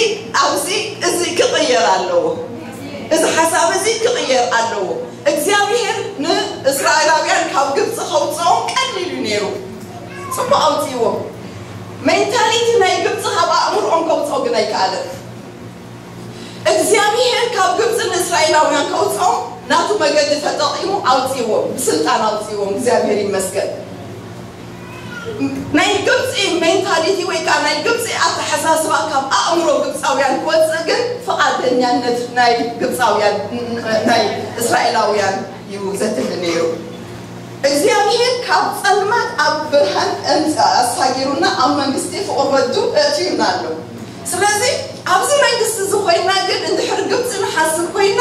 ኣብዚ እዚ ክቕየር ኣለዎ። እዚ ሓሳብ እዚ ክቕየር ኣለዎ። እግዚኣብሔር ንእስራኤላውያን ካብ ግብፂ ከውፅኦም ቀሊል እዩ ነይሩ። ፅቡቅ ኣውፅእዎም። ሜንታሊቲ ናይ ግብፂ ካብ ኣእምርኦም ከውፅኦ ግን ኣይከኣለን። እግዚኣብሔር ካብ ግብፂ ንእስራኤላውያን ከውፅኦም ናቱ መገዲ ተጠቂሙ ኣውፅእዎም፣ ብስልጣን ኣውፅእዎም። እግዚኣብሔር ይመስገን። ናይ ግብፂ ሜንታሊቲ ወይ ከዓ ናይ ግብፂ ኣተሓሳስባ ካብ ኣእምሮ ግብፃውያን ክወፅእ ግን ፍቓደኛነት ናይ ግብፃውያን፣ ናይ እስራኤላውያን እዩ ዘትሊ ነይሩ። እግዚኣብሔር ካብ ፀልማት ኣብ ብርሃን ኣምፅ-፣ ኣሳጊሩና ኣብ መንግስቲ ፍቕር ወዱ እእትዩና ኣሎ። ስለዚ ኣብዚ መንግስቲ እዚ ኮይና ግን እንድሕር ግብፂ ንሓስብ ኮይና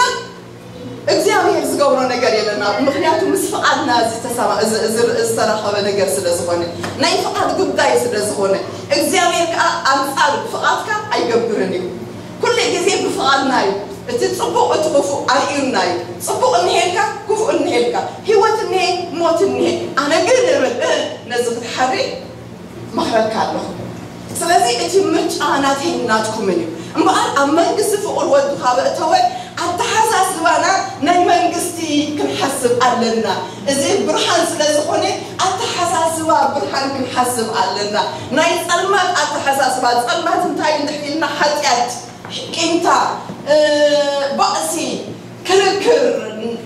እግዚኣብሔር ዝገብሮ ነገር የለና። ምክንያቱ ምስ ፍቓድና ዝተሰማ-፣ ዝ-፣ ዝ-፣ ዝተረኸበ ነገር ስለ ዝኾነ፣ ናይ ፍቓድ ጉዳይ ስለ ዝኾነ፣ እግዚኣብሔር ከዓ ኣንጻር ፍቓድካ ኣይገብርን እዩ። ኩሉ ግዜ ብፍቓድና እዩ። እቲ ጽቡቕ እቲ ክፉእ ኣርእዩና እዩ። ጽቡቕ እንሄልካ፣ ክፉእ እንሄልካ፣ ህይወት እንሄ፣ ሞት እንሄ፣ ኣነ ግን እብል፣ እ፣ ነዚ ክትሓሪ መኽረካ ኣለኹ። ስለዚ እቲ ምርጫ ናተይን ናትኩምን እዩ። እምበኣር ኣብ መንግስቲ ፍቑር ወዱ ካብ ኣእተወ ኣተሓሳስባና ናይ መንግስቲ ክንሓስብ ኣለና። እዚ ብርሃን ስለ ዝኾነ ኣተሓሳስባ ብርሃን ክንሓስብ ኣለና። ናይ ጸልማት ኣተሓሳስባ፣ ጸልማት እንታይ እንድሕር ኢልና ሓጢኣት፣ ቂምታ፣ እ፣ ባእሲ፣ ክርክር፣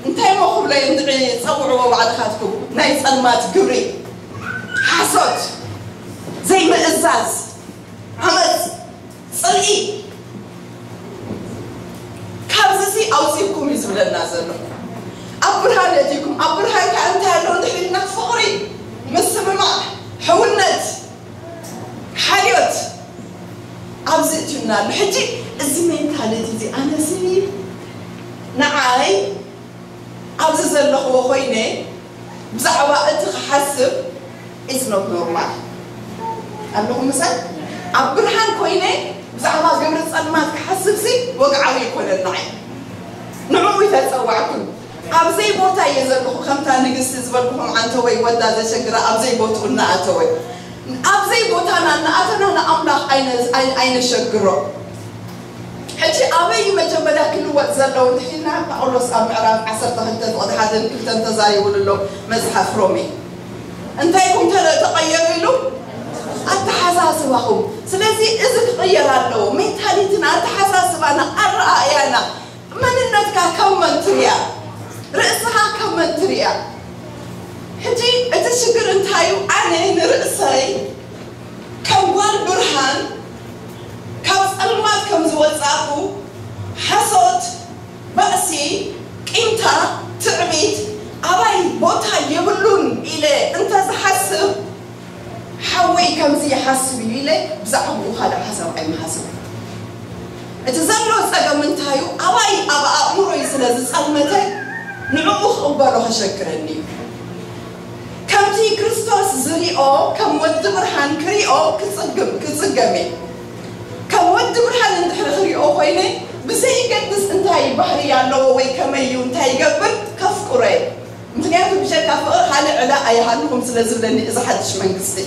እንታይ ሞ ክብሎ እንድዒ ጸውዕዎ ባዕልኻትኩም፣ ናይ ጸልማት ግብሪ፣ ሓሶት፣ ዘይምእዛዝ፣ ዓመጽ፣ ጽልኢ፣ ካብዚ ሲ ኣውጺእኩም እዩ ዝብለና ዘሎ። ኣብ ብርሃን የእትይኩም። ኣብ ብርሃን ከኣ እንታይ ኣሎ እንድሕር ኢልና ፍቕሪ፣ ምስምማዕ፣ ሕውነት፣ ሓልዮት ኣብዚ እትዩና ኣሎ። ሕጂ እዚ ሜንታሊቲ እዚ ኣነሲ ንዓይ ኣብዚ ዘለኽዎ ኮይነ ብዛዕባ እቲ ክሓስብ is not normal። ኣለኹም ምሳይ? ኣብ ብርሃን ኮይነ ብዛዕባ ግብሪ ጸልማት ክሓስብ ሲ ወግዓዊ ኣይኮነን ንዓይ። ንዕኡ ይተጸዋዕኩን። ኣብ ዘይቦታ እየ ዘለኹ፣ ከምታ ንግስቲ ዝበልኩኹም ዓንተወይ ወዳ ዘሸግራ ኣብ ዘይቦትኡ እናኣተወ። ኣብ ዘይቦታና እናኣተና ንኣምላኽ ኣይነ-፣ ኣይ-፣ ኣይነሸግሮ። ሕጂ ኣበይ እዩ መጀመርያ ክልወጥ ዘለዎ እንድሕር ኢልና፣ ጳውሎስ ኣብ ምዕራፍ ዓሰርተ ክልተ ፍቕዲ ሓደን ክልተን ተዛሪቡሉ ኣሎ፣ መጽሓፍ ሮሜ። እንታይ ኢኹም ተለ-፣ ተቐየሩ ኢሉ? ኣተሓሳስባኹም። ስለዚ እዚ ክቕየር ኣለዎ። ሜንታሊቲና፣ ኣተሓሳስባና፣ ኣረኣእያና፣ መንነትካ ከም መን ትሪኣ? ርእስኻ ከም መን ትሪኣ? ሕጂ እቲ ሽግር እንታይ እዩ? ኣነ ንርእሰይ ከም ጓል ብርሃን ካብ ጸልማት ከም ዝወጻእኩ፣ ሓሶት፣ ባእሲ፣ ቂምታ፣ ትዕቢት ኣባይ ቦታ የብሉን ኢለ እንተ ዝሓስብ፣ ሓወይ ከምዚ ይሓስብ እዩ ኢለ ብዛዕባኡ ካልእ ሓሳብ ኣይምሓስብን። እቲ ዘሎ ጸገም እንታይ እዩ? ኣባይ ኣብ ኣእምሮይ ስለ ዝጸልመተ ንዕኡ ክቕበሎ ከሸግረኒ እዩ። ከምቲ ክርስቶስ ዝሪኦ ከም ወዲ ብርሃን ክሪኦ ክጽግም፣ ክጽገም እየ። ከም ወዲ ብርሃን እንድሕር ክሪኦ ኮይነ ብዘይገድስ እንታይ ባህሪ ኣለዎ ወይ ከመይ እዩ እንታይ ይገብር ከፍቅሮ እየ። ምኽንያቱ ብጀካ ፍቕሪ ካልእ ዕዳ ኣይሃልኹም ስለ ዝብለኒ እዚ ሓድሽ መንግስቲ።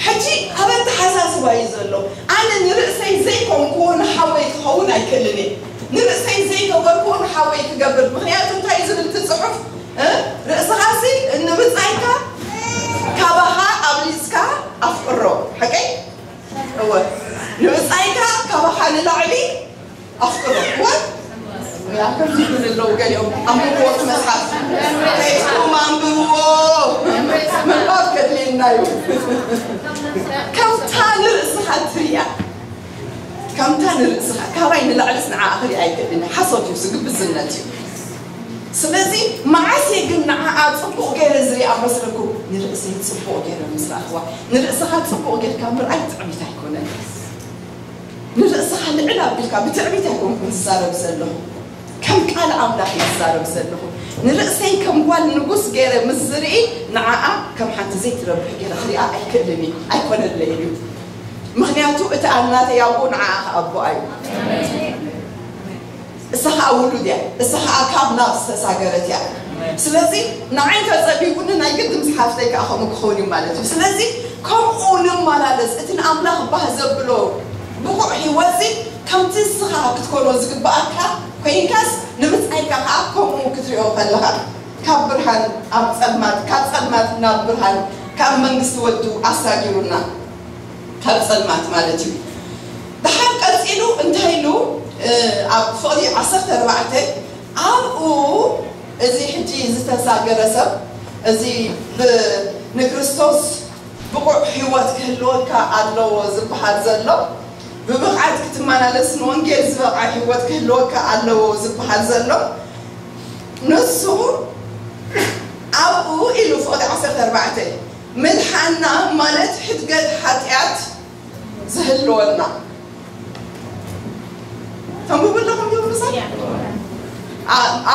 ሕጂ ኣብ ኣተሓሳስባ እዩ ዘሎ። ኣነ ንርእሰይ ዘይኮንክዎ ንሓወይ ክኸውን ኣይክእልን እየ። ንርእሰይ ዘይገበርክዎ ንሓወይ ክገብር። ምኽንያቱ እንታይ እዩ ዝብል እቲ ጽሑፍ? እ? ርእስኻሲ ንብጻይካ ካባኻ ኣብሊጽካ ኣፍቅሮ። ሓቀይ? እወ። ንብጻይካ ካባኻ ንላዕሊ ኣፍቅሮ። እወ። ያ፣ ከምዚ ይብል ኣለዉ ገሊኦም። ኣንብብዎ እቲ መጽሓፍ። ሒዝኩም ኣንብብዎ። ምንባብ ከድልየና እዩ። ከምታ ንርእስኻ ትሪኣ፣ ከምታ ንርእስኻ፣ ካባይ ንላዕልስ ንዓኣ ክሪኣ ኣይክእልን። ሓሶት እዩ፣ ስግብዝነት እዩ። ስለዚ መዓስ እየ ግን ንዓኣ ጽቡቕ ገይረ ዝሪኣ መስለኩም? ንርእሰይ ጽቡቕ ገይረ ምስ ረኣኽዋ። ንርእስኻ ጽቡቕ ጌርካ ምርኣይ ትዕቢት ኣይኮነን። ንርእስኻ ልዕል ኣቢልካ፣ ብትዕቢት ኣይኮንኩን ዝዛረብ ዘለኹ፣ ከም ቃል ኣምላኽ እየ ዝዛረብ ዘለኹ። ንርእሰይ ከም ጓል ንጉስ ገይረ ምስ ዝርኢ፣ ንዓኣ ከም ሓንቲ ዘይትረብሕ ገይረ ክሪኣ ኣይክእልን እየ፣ ኣይኮነለይን እዩ። ምኽንያቱ እቲ ኣናተይ ኣቦ ንዓኣ ኸኣ ኣቦኣ እዩ። እሳ ኸኣ ውሉድ እያ። እሳ ኸኣ ካብ ናብ ዝተሳገረት እያ። ስለዚ ንዓይ እንተ ጸቢቡኒ ናይ ግዲ ምስ ሓፍተይ ከኣ ከምኡ ክኸውን እዩ ማለት እዩ። ስለዚ ከምኡ ንመላለስ። እቲ ንኣምላኽ ባህ ዘብሎ ብቑዕ ህይወትሲ ከምቲ ንስኻ ክትኮኖ ዝግብኣካ ኮይንካስ ንብጻይካ ከኣ ከምኡ ክትሪኦ ከለኻ ካብ ብርሃን ኣብ ጸልማት፣ ካብ ጸልማት ናብ ብርሃን፣ ካብ መንግስቲ ወዱ ኣሳጊሩና። ካብ ጸልማት ማለት እዩ። ድሓር ቀጺሉ እንታይ ኢሉ? ኣብ ፍቕዲ ዓሰርተ ኣርባዕተ ኣብኡ እዚ ሕጂ ዝተሳገረ ሰብ እዚ ብ- ንክርስቶስ ብቑዕ ህይወት ክህልወካ ኣለዎ ዝበሃል ዘሎ ብብቕዓት ክትመላለስ ንወንጌል ዝበቕዐ ህይወት ክህልወካ ኣለዎ ዝበሃል ዘሎ ንሱ ኣብኡ ኢሉ ፍቕዲ ዓሰርተ ኣርባዕተ ምድሓና ማለት ሕድገት ሓጢኣት ዝህልወና ተንብቡ ኣለኹም ዶ ምሳይ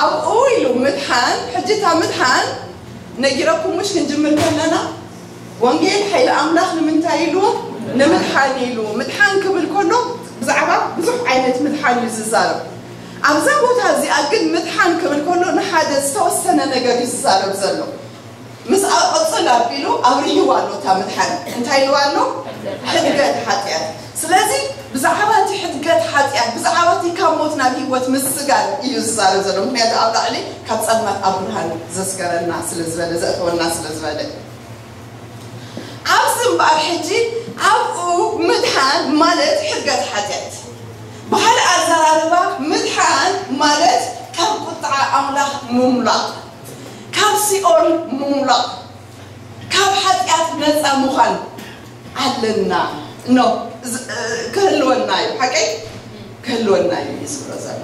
ኣብኡ ኢሉ ምድሓን ሕጂ እታ ምድሓን ነጊረኩም ምሽ ክንጅምር ከለና ወንጌል ሓይሊ ኣምላኽ ንምንታይ ኢሉ ንምድሓን ኢሉ ምድሓን ክብል ከሎ ብዛዕባ ብዙሕ ዓይነት ምድሓን እዩ ዝዛረብ ኣብዛ ቦታ እዚኣ ግን ምድሓን ክብል ከሎ ንሓደ ዝተወሰነ ነገር እዩ ዝዛረብ ዘሎ ምስ ኣቐጽል ኣቢሉ ኣብርሂዋ ኣሎ እታ ምድሓን እንታይ ኢልዋ ኣሎ ሕድገት ሓጢኣት ስለዚ ብዛዕባ እቲ ሕድገት ሓጢኣት ብዛዕባ እቲ ካብ ሞት ናብ ህይወት ምስጋር እዩ ዝዛረብ ዘሎ ምክንያቱ ኣብ ላዕሊ ካብ ጸልማት ኣብ ብርሃን ዘስገረና ስለ ዝበለ ዘእተወና ስለ ዝበለ ኣብዚ እምበኣር ሕጂ ኣብኡ ምድሓን ማለት ሕድገት ሓጢኣት ብካልእ ኣዘራርባ ምድሓን ማለት ካብ ቁጥዓ ኣምላኽ ምምላቕ ካብ ሲኦል ምምላቕ ካብ ሓጢኣት ነፃ ምዃን ኣለና ኖ ክህልወና እዩ ሓቀይ ክህልወና እዩ እዩ ዝብሎ ዘሎ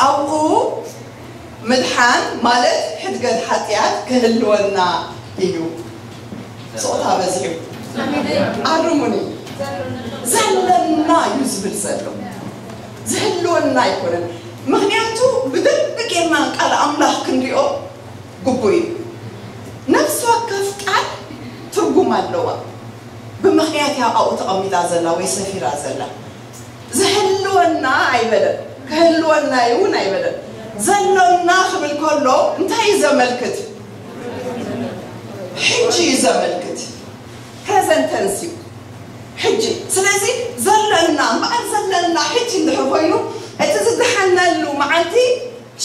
ኣብኡ ምድሓን ማለት ሕድገት ሓጢኣት ክህልወና እዩ ስቕታ በዚሑ ኣርሙኒ ዘለና እዩ ዝብል ዘሎ ዝህልወና ኣይኮነን ምክንያቱ ብደንቢ ጌርና ቃል ኣምላኽ ክንሪኦ ግቡእ እዩ ነፍሲ ወከፍ ቃል ትርጉም ኣለዋ ብምኽንያት እያ ኣብኡ ተቐሚጣ ዘላ ወይ ሰፊራ ዘላ ዝህልወና ኣይበለን ክህልወና እውን ኣይበለን ዘሎና ክብል ከሎ እንታይ እዩ ዘመልክት ሕጂ እዩ ዘመልክት present tense እዩ ሕጂ ስለዚ ዘለና እምበኣር ዘለና ሕጂ እንድሕር ኮይኑ እቲ ዝድሓነሉ መዓልቲ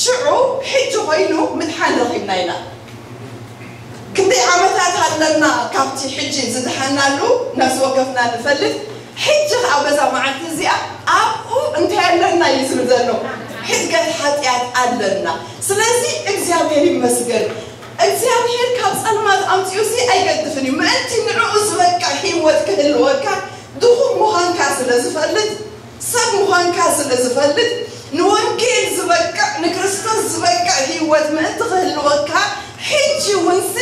ሽዑ ሕጂ ኮይኑ ምድሓን ረኺብና ኢና ክንደይ ዓመታት ኣለና ካብቲ ሕጂ ዝድሓናሉ ነፍሲ ወከፍና ንፈልጥ ሕጂ ከዓ በዛ መዓልቲ እዚኣ ኣብኡ እንታይ ኣለና እዩ ዝብል ዘሎ ሕድገት ሓጢኣት ኣለና ስለዚ እግዚኣብሔር ይመስገን እግዚኣብሔር ካብ ጸልማት ኣምፅኡ ሲ ኣይገድፍን እዩ ምእንቲ ንዕኡ ዝበቅዕ ህይወት ክህልወካ ድኹም ምዃንካ ስለ ዝፈልጥ ሰብ ምዃንካ ስለ ዝፈልጥ ንወንጌል ዝበቅዕ ንክርስቶስ ዝበቅዕ ህይወት ምእንቲ ክህልወካ ሕጂ እውን ሲ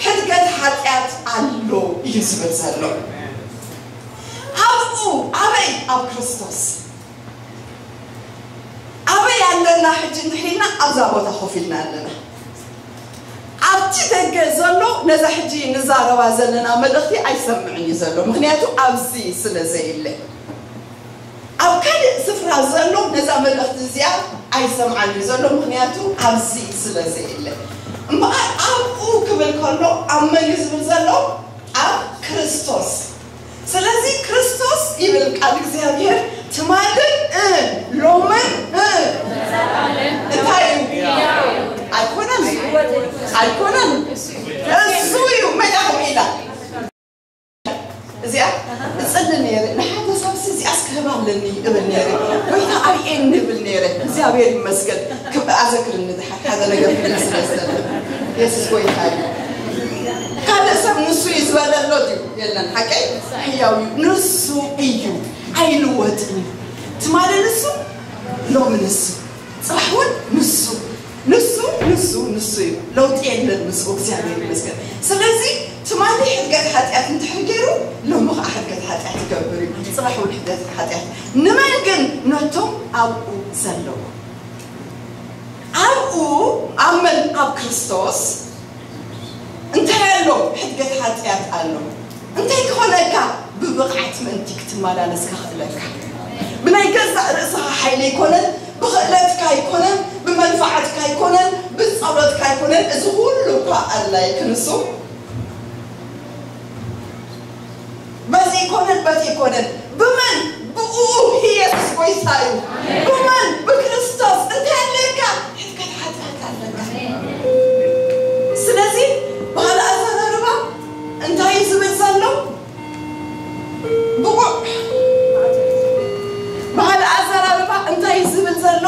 ሕድገት ሓጢኣት ኣሎ እዩ ዝብል ዘሎ ኣብኡ ኣበይ ኣብ ክርስቶስ ኣበይ ኣለና ሕጂ እንድሕር ኢልና ኣብዛ ቦታ ኮፍ ኢልና ኣለና ኣብቲ ደገ ዘሎ ነዛ ሕጂ ንዛረባ ዘለና መልእኽቲ ኣይሰምዕን እዩ ዘሎ ምክንያቱ ኣብዚ ስለ ዘየለ ኣብ ካልእ ስፍራ ዘሎ ነዛ መልእኽቲ እዚኣ ኣይሰምዓን እዩ ዘሎ ምክንያቱ ኣብዚ ስለ ዘየለ እምበኣር ኣብኡ ክብል ከሎ ኣብ መን እዩ ዝብል ዘሎ ኣብ ክርስቶስ ስለዚ ክርስቶስ ይብል ቃል እግዚኣብሔር ትማልን እ ሎምን እ እንታይ እዩ ኣይኮነን ኣይኮነን እሱ እዩ መዳኹም ኢላ እዚኣ እጽሊ ነይረ ንሓደ ሰብሲ እዚኣስ ክህብ ኣለኒ እብል ነይረ ጎይታ ኣይኤን እብል ነይረ እግዚኣብሔር ይመስገን ክብኣ ዘክርኒ ድሓር ሓደ ነገር ክብል ስለ ዝደለ የሱስ ጎይታ እዩ ካልእ ሰብ ንሱ እዩ ዝበለ ኣሎ ድዩ? የለን። ሓቀይ? ሕያው እዩ። ንሱ እዩ። ኣይልወጥን እዩ። ትማሊ ንሱ፣ ሎሚ ንሱ፣ ጽባሕ እውን ንሱ። ንሱ፣ ንሱ፣ ንሱ እዩ። ለውጢ የለን ምስኡ። እግዚኣብሔር ይመስገን። ስለዚ ትማሊ ሕድገት ሓጢኣት እንድሕር ገይሩ፣ ሎሚ ኸዓ ሕድገት ሓጢኣት ይገብር እዩ። ጽባሕ እውን ሕድገት ሓጢኣት። ንመን ግን? ነቶም ኣብኡ ዘለዉ። ኣብኡ፣ ኣብ መን? ኣብ ክርስቶስ። እንታይ ኣሎ? ሕድገት ሓጢኣት ኣሎ። እንታይ ክኾነካ? ብብቕዓት ምእንቲ ክትመላለስ ከኽእለካ። ብናይ ገዛእ ርእስኻ ሓይሊ ኣይኮነን፣ ብኽእለትካ ኣይኮነን፣ ብመንፋዓትካ ኣይኮነን፣ ብጸሎትካ ኣይኮነን። እዚ ኩሉ እኳ ኣድላይ ክንሱ በዚ ይኮነን፣ በቲ ይኮነን። ብመን? ብኡ። ኢየሱስ ጎይታ እዩ። ብመን? ብክርስቶስ። እንታይ ኣለካ? ሕድገት ሓጢኣት ኣለካ። ስለዚ ባህሊ ኣዘራርባ እንታይ እዩ ዝብል ዘሎ? ብቑዕ። ባህሊ ኣዘራርባ እንታይ እዩ ዝብል ዘሎ?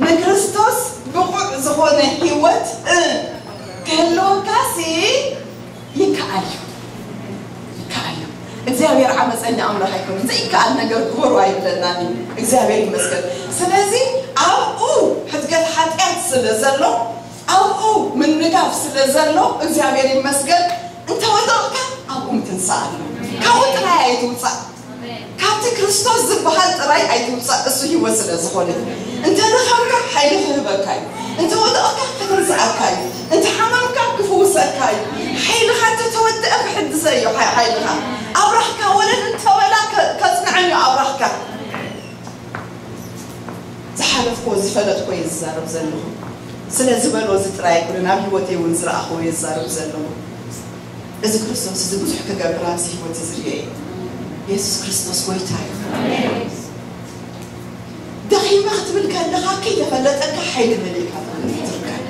ንክርስቶስ ብቑዕ ዝኾነ ህይወት፣ እ፣ ክህልወካሲ ይከኣል እዩ። ይከኣል እዩ። እግዚኣብሔር ዓመፀኛ ኣምላኽ ኣይኮነን። ዘይከኣል ነገር ግበሩ ኣይብለናን እዩ። እግዚኣብሔር ይመስገን። ስለዚ ኣብኡ ሕድገት ሓጢኣት ስለ ዘሎ፣ ኣብኡ ምንጋፍ ስለ ዘሎ፣ እግዚኣብሔር ይመስገን። እንተወደቕካ ኣብኡ ምትንሳእ ኣሎ። ካብኡ ጥራይ ኣይትውፃእ። ካብቲ ክርስቶስ ዝበሃል ጥራይ ኣይትውፃእ፣ እሱ ህይወት ስለ ዝኾነ። እንተ ደኸምካ ሓይሊ ክህበካ እዩ። እንተ ወደቕካ ከተንስኣካ እዩ። እንተ ሓመምካ ክፍውሰካ እዩ። ሓይልኻ እንተ ተወደአ ክሕድሰ እዩ ሓ-፣ ሓይልኻ። ኣብራኽካ ወለል እንተበላ ከ-፣ ከጽንዐን እዩ ኣብራኽካ። ዝሓለፍኮ ዝፈለጥኮ እየ ዝዛረብ ዘለኹ። ስለ ዝበሎ እዚ ጥራይ ኣይኮነን፣ ኣብ ህይወተይ እውን ዝረኣኽዎ እየ ዝዛረብ ዘለኹ። እዚ ክርስቶስ እዚ ብዙሕ ክገብር ኣብዚ ህይወት እዚ ዝርአ እዩ። የሱስ ክርስቶስ ጎይታ እዩ። ደኺመ ክትብል ከለኻ ከይተፈለጠካ ሓይሊ መሊእካ ትርከብ።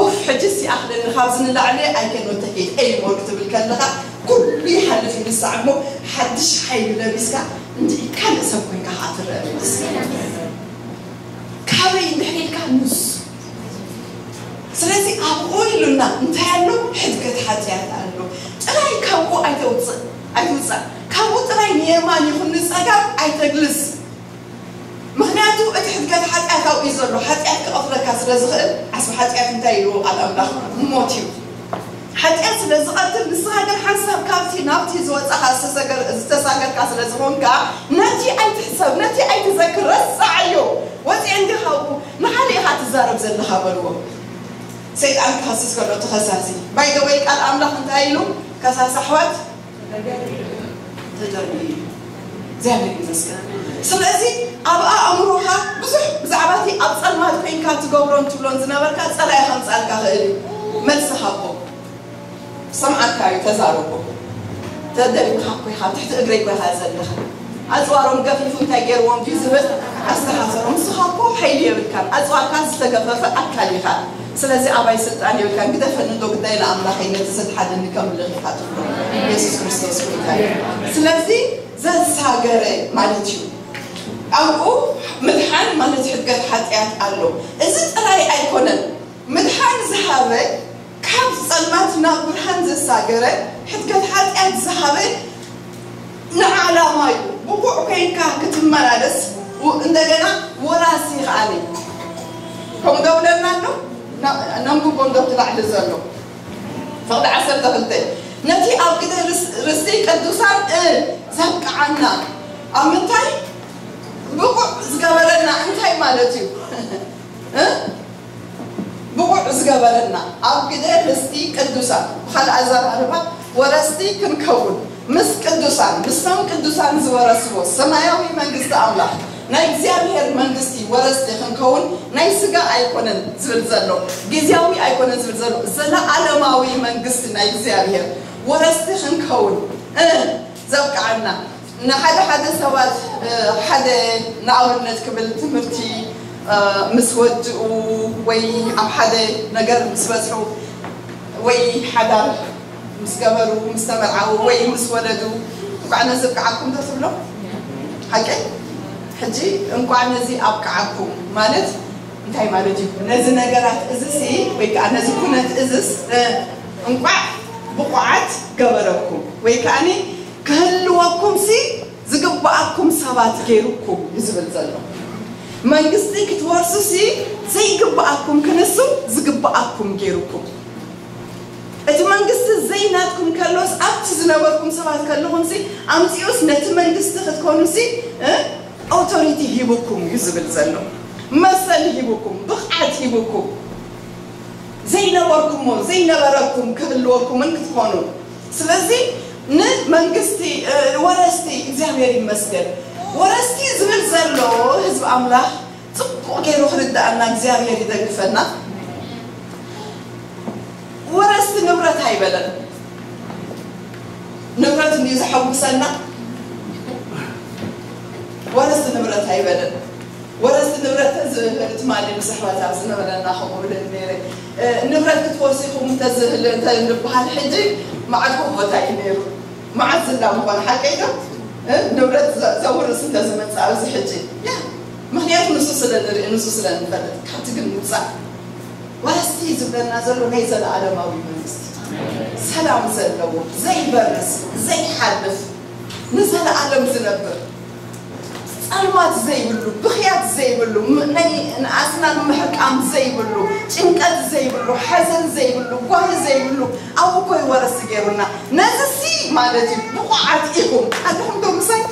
ኡፍ፣ ሕጅስ ይኣኽለኒ፣ ካብዚ ንላዕሊ I cannot take it anymore ክትብል ከለኻ ኩሉ ይሓልፍ እዩ ንሳዕ እሞ ሓድሽ ሓይሊ ለቢስካ እንድዒ ካልእ ሰብ ኮይንካ ኸዓ ትረአ። ካበይ እንድሕር ኢልካ ንሱ። ስለዚ ኣብኡ ኢሉና እንታይ ኣሎ? ሕድገት ሓጢኣት ኣሎ። ጥራይ ካብኡ ኣይተውፅእ፣ ኣይትውፃእ። ካብኡ ጥራይ ንየማን ይኹን ንፀጋም ኣይተግልስ። ምኽንያቱ እቲ ሕድገት ሓጢኣት ኣብኡ እዩ ዘሎ። ሓጢኣት ክቐትለካ ስለ ዝኽእል፣ ዓስቢ ሓጢኣት እንታይ ኢልዎ ቃል ኣምላኽ? ሞት እዩ። ሓጢኣት ስለ ዝቐትል፣ ንስኻ ግን ሓንሳብ ካብቲ ናብቲ ዝወጻኻ ዝተሰገር-፣ ዝተሳገርካ ስለ ዝኾንካ፣ ነቲ ኣይትሕሰብ፣ ነቲ ኣይትዘክር፣ ረስዓዮ። ወጺኤ እንዲ ካብኡ ንኻልእ ኢኻ ትዛረብ ዘለኻ በልዎ። ሰይጣን ክኸስስ ከሎ እቲ ኸሳሲ። ባይ ዘ ወይ ቃል ኣምላኽ እንታይ ኢሉ? ከሳሲ ኣሕዋት ተጠርዩ እዩ። እግዚኣብሔር ይመስገን። ስለዚ ኣብ ኣእምሮኻ ብዙሕ ብዛዕባ እቲ ኣብ ጸልማት ኮይንካ ትገብሮን ትብሎን ዝነበርካ ጸላኢ ከምጻልካ ክእል እዩ። መልሲ ሃቦ። ሰምዓካ እዩ፣ ተዛረቦ። ተደሪብካ እኮ ኢኻ፣ ትሕቲ እግረይ እኮ ኢኻ ዘለኻ። ኣጽዋሮም ገፊፉ እንታይ ገይርዎም ድዩ ዝብል ኣስተኻኸሮም። ንስኻ እኮ ሓይሊ የብልካን፣ ኣጽዋርካ ዝተገፈፈ ኣካል ኢኻ። ስለዚ ኣባይ ስልጣን የብልካን፣ ግደፈኒ እንዶ ግዳይ ንኣምላኸይ ነቲ ዘድሓነኒ ከምልኽ ኢኻ ትብሎ። የሱስ ክርስቶስ ጎይታ እዩ። ስለዚ ዘሳገረ ማለት እዩ። ኣብኡ ምድሓን ማለት ሕድገት ሓጢኣት ኣሎ። እዚ ጥራይ ኣይኮነን። ምድሓን ዝሃበ፣ ካብ ጸልማት ናብ ብርሃን ዘሳገረ፣ ሕድገት ሓጢኣት ዝሃበ ንዓላማ እዩ። ብቑዕ ኮይንካ ክትመላለስ፣ ው-፣ እንደገና ወራሲ ከኣኒ። ከምኡ ዶ ብለና ኣሎ? ና-፣ ነንብቦ እንዶ እቲ ላዕሊ ዘሎ። ፍቕዲ ዓሰርተ ክልተ። ነቲ ኣብ ግደ ርስ-፣ ርስቲ ቅዱሳን፣ እ፣ ዘብቅዓና። ኣብ ምንታይ? ብቑዕ ዝገበረና እንታይ ማለት እዩ? እ? ብቑዕ ዝገበረና፣ ኣብ ግደ ርስቲ ቅዱሳን፣ ብኻልእ ኣዘራርባ፣ ወረስቲ ክንከውን፣ ምስ ቅዱሳን፣ ምስቶም ቅዱሳን ዝወረስዎ ሰማያዊ መንግስቲ ኣምላኽ፣ ናይ እግዚኣብሔር መንግስቲ ወረስቲ ክንከውን፣ ናይ ስጋ ኣይኮነን ዝብል ዘሎ፣ ግዝያዊ ኣይኮነን ዝብል ዘሎ፣ ዘለዓለማዊ መንግስቲ ናይ እግዚኣብሔር ወረስቲ ክንከውን፣ እ፣ ዘብቅዓና። ንሓደ ሓደ ሰባት፣ እ፣ ሓደ ንኣብነት ክብል ትምህርቲ፣ እ፣ ምስ ወድኡ ወይ ኣብ ሓደ ነገር ምስ በጽሑ ወይ ሓዳር ምስ ገበሩ፣ ምስ ተመርዓዉ ወይ ምስ ወለዱ፣ "እንቋዕ ነዚ ኣብቅዓኩም" ዶ ትብሎ? ሓቀይ? ሕጂ "እንቋዕ ነዚ ኣብቅዓኩም" ማለት እንታይ ማለት እዩ? ነዚ ነገራት እዝሲ ወይ ከዓ ነዚ ኩነት እዝስ፣ እ፣ እንቋዕ ብቑዓት ገበረኩም ወይ ከዓኒ ክህልወኩም ሲ ዝግብኣኩም ሰባት ገይሩኩም እዩ ዝብል ዘሎ። መንግስቲ ክትወርሱ ሲ ዘይግብኣኩም ክንሱ ዝግብኣኩም ገይሩኩም። እቲ መንግስቲ ዘይናትኩም ከሎስ ኣብቲ ዝነበርኩም ሰባት ከለኹም ሲ ኣምፂኡስ ነቲ መንግስቲ ክትኮኑ ሲ ኦቶሪቲ ሂቡኩም እዩ ዝብል ዘሎ። መሰል ሂቡኩም፣ ብቕዓት ሂቡኩም፣ ዘይነበርኩሞ ዘይነበረኩም ክህልወኩምን ክትኾኑ። ስለዚ ንመንግስቲ ወረስቲ እግዚኣብሔር ይመስገን። ወረስቲ ዝብል ዘሎ ህዝቢ ኣምላኽ ጽቡቕ ገይሩ ክርዳእና እግዚኣብሔር ይደግፈና። ወረስቲ ንብረት ኣይበለን። ንብረት እንዲዩ ዘሐጉሰና። ወረስቲ ንብረት ኣይበለን። ወረስቲ ንብረት ተዝህል ትማሊ ምስ ኣሕዋት ኣብ ዝነበረና ከምኡ ብለን ነይረ። ንብረት ክትወርሱ ኢኹም እንተዝህል እንተ ንበሃል ሕጂ መዓት ኮቦታ እዩ ነይሩ። መዓት ዝላ ምኾነ ሓቀይዶ? ንብረት ዘውርስ እንተዝመጽእ ኣብዚ ሕጂ ያ ምክንያቱ ንሱ ስለ ንርኢ ንሱ ስለ ንፈልጥ ካብቲ ግን ምውፃእ ዋላስቲ ዝብለና ዘሎ ናይ ዘለኣለማዊ መንግስቲ ሰላም ዘለዎ ዘይበርስ ዘይሓልፍ ንዘለኣለም ዝነብር ጸልማት ዘይብሉ ብኽያት ዘይብሉ ናይ ንኣስናን ምሕቃም ዘይብሉ ጭንቀት ዘይብሉ ሓዘን ዘይብሉ ጓሂ ዘይብሉ ኣብኡ ኮይ ወረስ ገይሩና ነዚ ሲ ማለት እዩ ብቑዓት ኢኹም ኣለኹም ዶ ምሳይ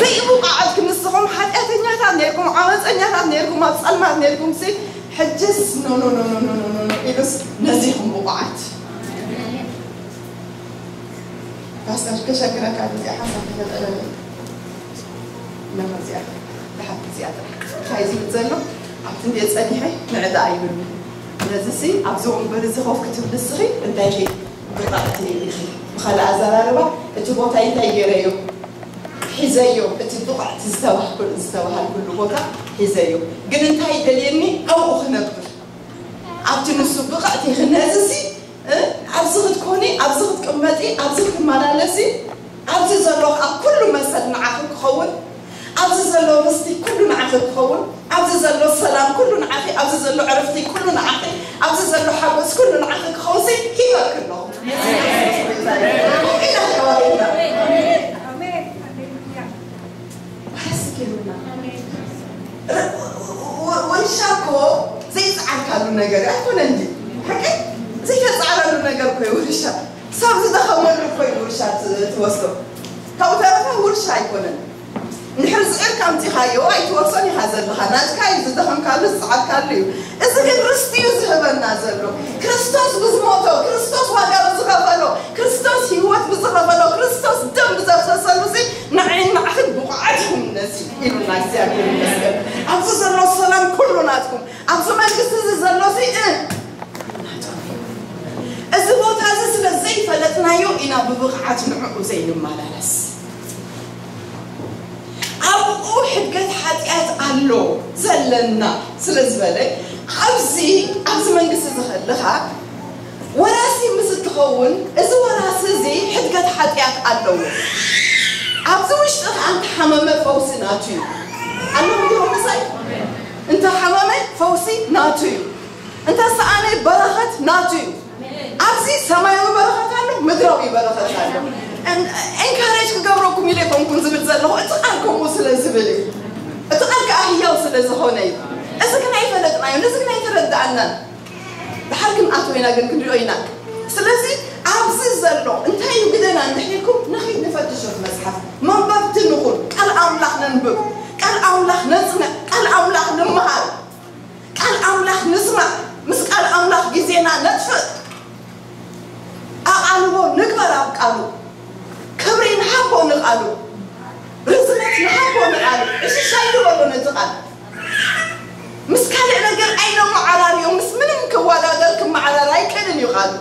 ዘይብቑዓት ክንስኹም ሓጢኣተኛታት ነርኩም ዓመፀኛታት ነርኩም ኣብ ጸልማት ነርኩም ሲ ሕጅስ ኖ ኖ ኖ ኖ ኖ ኖ ኖ ኢሉስ ነዚኹም ብቑዓት ፓስተር ከሸግረካ ጊዜ ሓሳብ ተፈጠረ ነመዚኣ ብሓቂ እዚኣ እንታይ ዝብል ዘሎ ኣብቲ እንደ ጸኒሐ ንዕዳ ኣይብሉ ነዚ ሲ ኣብዚ ወንበር እዚ ኮፍ ክትብል እስኺ እንታይ ከ ብጣዕቲ ኢኺ ብኻልእ ኣዘራርባ እቲ ቦታ እንታይ ገይረዮ ሒዘዮ እቲ ብቕዕቲ ዝተባህኩል ዝተባሃልኩሉ ቦታ ሒዘዮ ግን እንታይ ደልየኒ ኣብኡ ክነብር ኣብቲ ንሱ ብቕዕቲ ኢኺ ነዚ ሲ ኣብዚ ክትኮኒ ኣብዚ ክትቅመጢ ኣብዚ ክትመላለሲ ኣብዚ ዘሎ ኣብ ኩሉ መሰል ንዓኺ ክኸውን ኣብዚ ዘሎ ርስቲ ኩሉ ንዓኺ ክኸውን ኣብዚ ዘሎ ሰላም ኩሉ ንዓኺ ኣብዚ ዘሎ ዕረፍቲ ኩሉ ንዓኺ ኣብዚ ዘሎ ሓጎስ ኩሉ ንዓኺ ክኸውን ሲ ሂበኪ ኣለኹ ኢላ ተባሂልና ደስ ገይሩና። ር- ው- ው- ውርሻ እኮ ዘይፀዓርካሉ ነገር ኣይኮነን ድዩ? ሓቀይ ዘይተፃዕረሉ ነገር እኮ እዩ ውርሻ። ሰብ ዝደኸመሉ እኮ እዩ ውርሻ ት- ትወስዶ። ካብኡ ተረፈ ውርሻ ኣይኮነን። እንድሕር ዝዒርካ ኣምፂኻዮ ኣይትወርሶን ኢኻ ዘለኻ። ናትካ እዩ ዝደኸምካሉ ዝፀዓርካሉ እዩ። እዚ ግን ርስቲ እዩ ዝህበና ዘሎ። ክርስቶስ ብዝሞቶ፣ ክርስቶስ ዋጋ ብዝኸፈሎ፣ ክርስቶስ ህይወት ብዝኸፈሎ፣ ክርስቶስ ደም ብዘፍሰሰሉ ሲ ንዓይን ንዓኽን ብቑዓት ኢኹም ነዚ ኢሉና እግዚኣብሔር ይመስገን። ኣብዚ ዘሎ ሰላም ኩሉ ናትኩም፣ ኣብዚ መንግስቲ እዚ ዘሎ ሲ እ ናትኩም። እዚ ቦታ እዚ ስለ ዘይፈለጥናዮ ኢና ብብቕዓት ንዕኡ ዘይንመላለስ። ኣብኡ ሕድገት ሓጢኣት ኣሎ ዘለና ስለ ዝበለ ኣብዚ ኣብዚ መንግስቲ እዚ ከለኻ ወራሲ ምስ እትኸውን እዚ ወራሲ እዚ ሕድገት ሓጢኣት ኣለዎ። ኣብዚ ውሽጢ ከዓ እንተሓመመ ፈውሲ ናቱ እዩ። ኣለኹም ዲኹም ምሳይ? እንተሓመመ ፈውሲ ናቱ እዩ። እንተሰኣነ በረኸት ናቱ እዩ። ኣብዚ ሰማያዊ በረኸት ኣሎ፣ ምድራዊ በረኸት ኣሎ። ኤንካሬጅ ክገብረኩም ኢለ ኮንኩን ዝብል ዘለኹ እቲ ቃል ከምኡ ስለ ዝብል እዩ። እቲ ቃል ከዓ ህያው ስለ ዝኾነ እዩ። እዚ ግን ኣይፈለጥናዮን፣ እዚ ግን ኣይተረዳእናን። ድሓር ክንኣትዎ ኢና ግን ክንሪኦ ኢና። ስለዚ ኣብዚ ዘሎ እንታይ እዩ ግደና እንድሕር ኢልኩም ንኺድ ንፈትሾ እቲ መፅሓፍ። መንበብቲ ንኹን፣ ቃል ኣምላኽ ነንብብ፣ ቃል ኣምላኽ ነፅንዕ፣ ቃል ኣምላኽ ንምሃር። ቃል ኣምላኽ ንስማዕ፣ ምስ ቃል ኣምላኽ ግዜና ነጥፍእ፣ ኣቓልቦ ንግበር ኣብ ቃሉ፣ ክብሪ ንሃቦ ንቓሉ፣ ርዝነት ንሃቦ ንቓሉ፣ ዕሽሽ ኣይንበሎ ነቲ ቃል። ምስ ካልእ ነገር ኣይነመዓራርዮ፣ ምስ ምንም ክወዳደር ክመዓራር ኣይክእልን እዩ ቃሉ።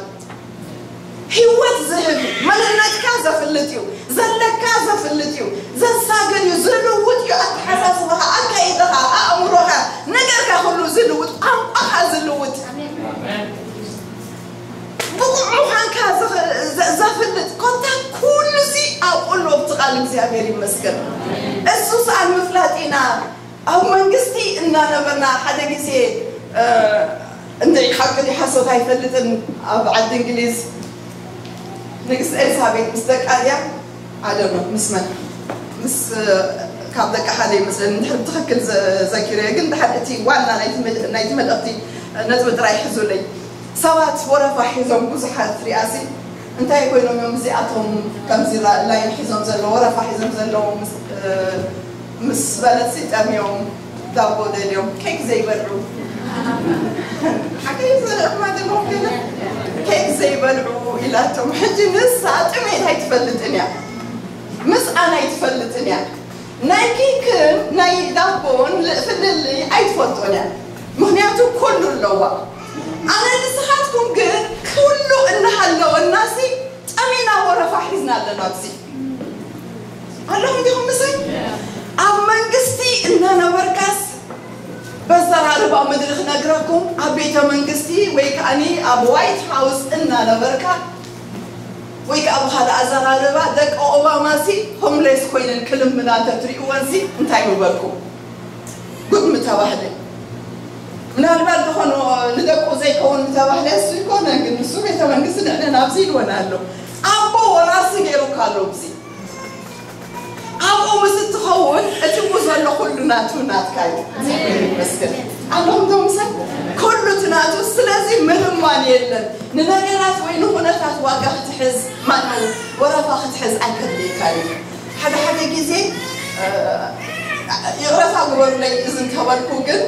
ህይወት ዝህብ እዩ። መንነትካ ዘፍልጥ እዩ። ዘለካ ዘፍልጥ እዩ። ዘሳግር እዩ። ዝልውጥ እዩ። ኣተሓሳስባኻ፣ ኣካይዳኻ፣ ኣእምሮኻ፣ ነገርካ ኩሉ ዝልውጥ፣ ቋንቋኻ ዝልውጥ፣ ብቑዕ ምዃንካ ዘፍ- ዘ- ዘፍልጥ ኮታ ኩሉ ዚ ኣብኡ ኣሎ ኣብቲ ቃል እግዚኣብሔር ይመስገን። እሱ ሰኣን ምፍላጥ ኢና ኣብ መንግስቲ እናነበርና ሓደ ግዜ እንድዒ ሓቂ ድዩ ሓሶት ኣይፈልጥን ኣብ ዓዲ እንግሊዝ ንግስቲ ኤልሳቤጥ ምስ ደቃ ድያ? ኣደኖ ምስ መን? ምስ ካብ ደቃ ሓደ ይመስለኒ፣ እንድሕር ብትኽክል ዘ- ዘኪረዮ። ግን ድሓር እቲ ዋና ናይቲ መል- ናይቲ መልእኽቲ ነጥቢ ጥራይ ሕዙለይ። ሰባት ወረፋ ሒዞም ብዙሓት ሪኣሲ እንታይ ኮይኖም እዮም እዚኣቶም ከምዚ ላ- ላይን ሒዞም ዘለዉ፣ ወረፋ ሒዞም ዘለዉ? ምስ- ምስ በለሲ ጠምዮም ዳቦ ደልዮም ኬክ ዘይበልዑ ሓቀይ ዘረማ ዘለዎም ገለ ኬክ ዘይበልዑ ኢላቶም። ሕጂ ንሳ ጥሜት ኣይትፈልጥን እያ፣ ምስኣን ኣይትፈልጥን እያ። ናይ ኬክን ናይ ዳቦን ፍልልይ ኣይትፈልጦን እያ። ምክንያቱ ኩሉ ኣለዋ። ኣነ ንስኻትኩም ግን ኩሉ እናሃለወናሲ ጠሚና ወረፋ ሒዝና ኣለና ኣብዚ ኣለኹም ዲኹም ምሰይ? ኣብ መንግስቲ እናነበርካስ በዘራርባ ምድሪ ክነግረኩም ኣብ ቤተ መንግስቲ ወይ ከዓኒ ኣብ ዋይት ሃውስ እናነበርካ ወይ ከዓ ብካልእ ኣዘራርባ ደቂ ኦባማ ሲ ሆምሌስ ኮይነን ክልምና እንተትሪእወን ሲ እንታይ ምበልኩም? ጉድ ምተባህለ። ምናልባት ዝኾነ ንደቁ ዘይከውን ምተባህለ እሱ ይኮነ፣ ግን ንሱ ቤተ መንግስቲ ንዕነን ኣብዚ ኢልወን ኣሎ። ኣቦ ወራሲ ገይሩካ ኣሎ። እዚ ኣብኡ ምስ እትኸውን እቲ ብኡ ዘሎ ኩሉ ናቱ ናትካ እዩ። እግዚኣብሔር ይመስገን። ኣለኹም ዶ ምሳይ? ኩሉ እቲ ናቱ። ስለዚ ምልማን የለን። ንነገራት ወይ ንኹነታት ዋጋ ክትሕዝ ማነው ወረፋ ክትሕዝ ኣይከድልየካ እዩ። ሓደ ሓደ ግዜ ይቕረታ ግበሩለይ እዚ እንተበልኩ ግን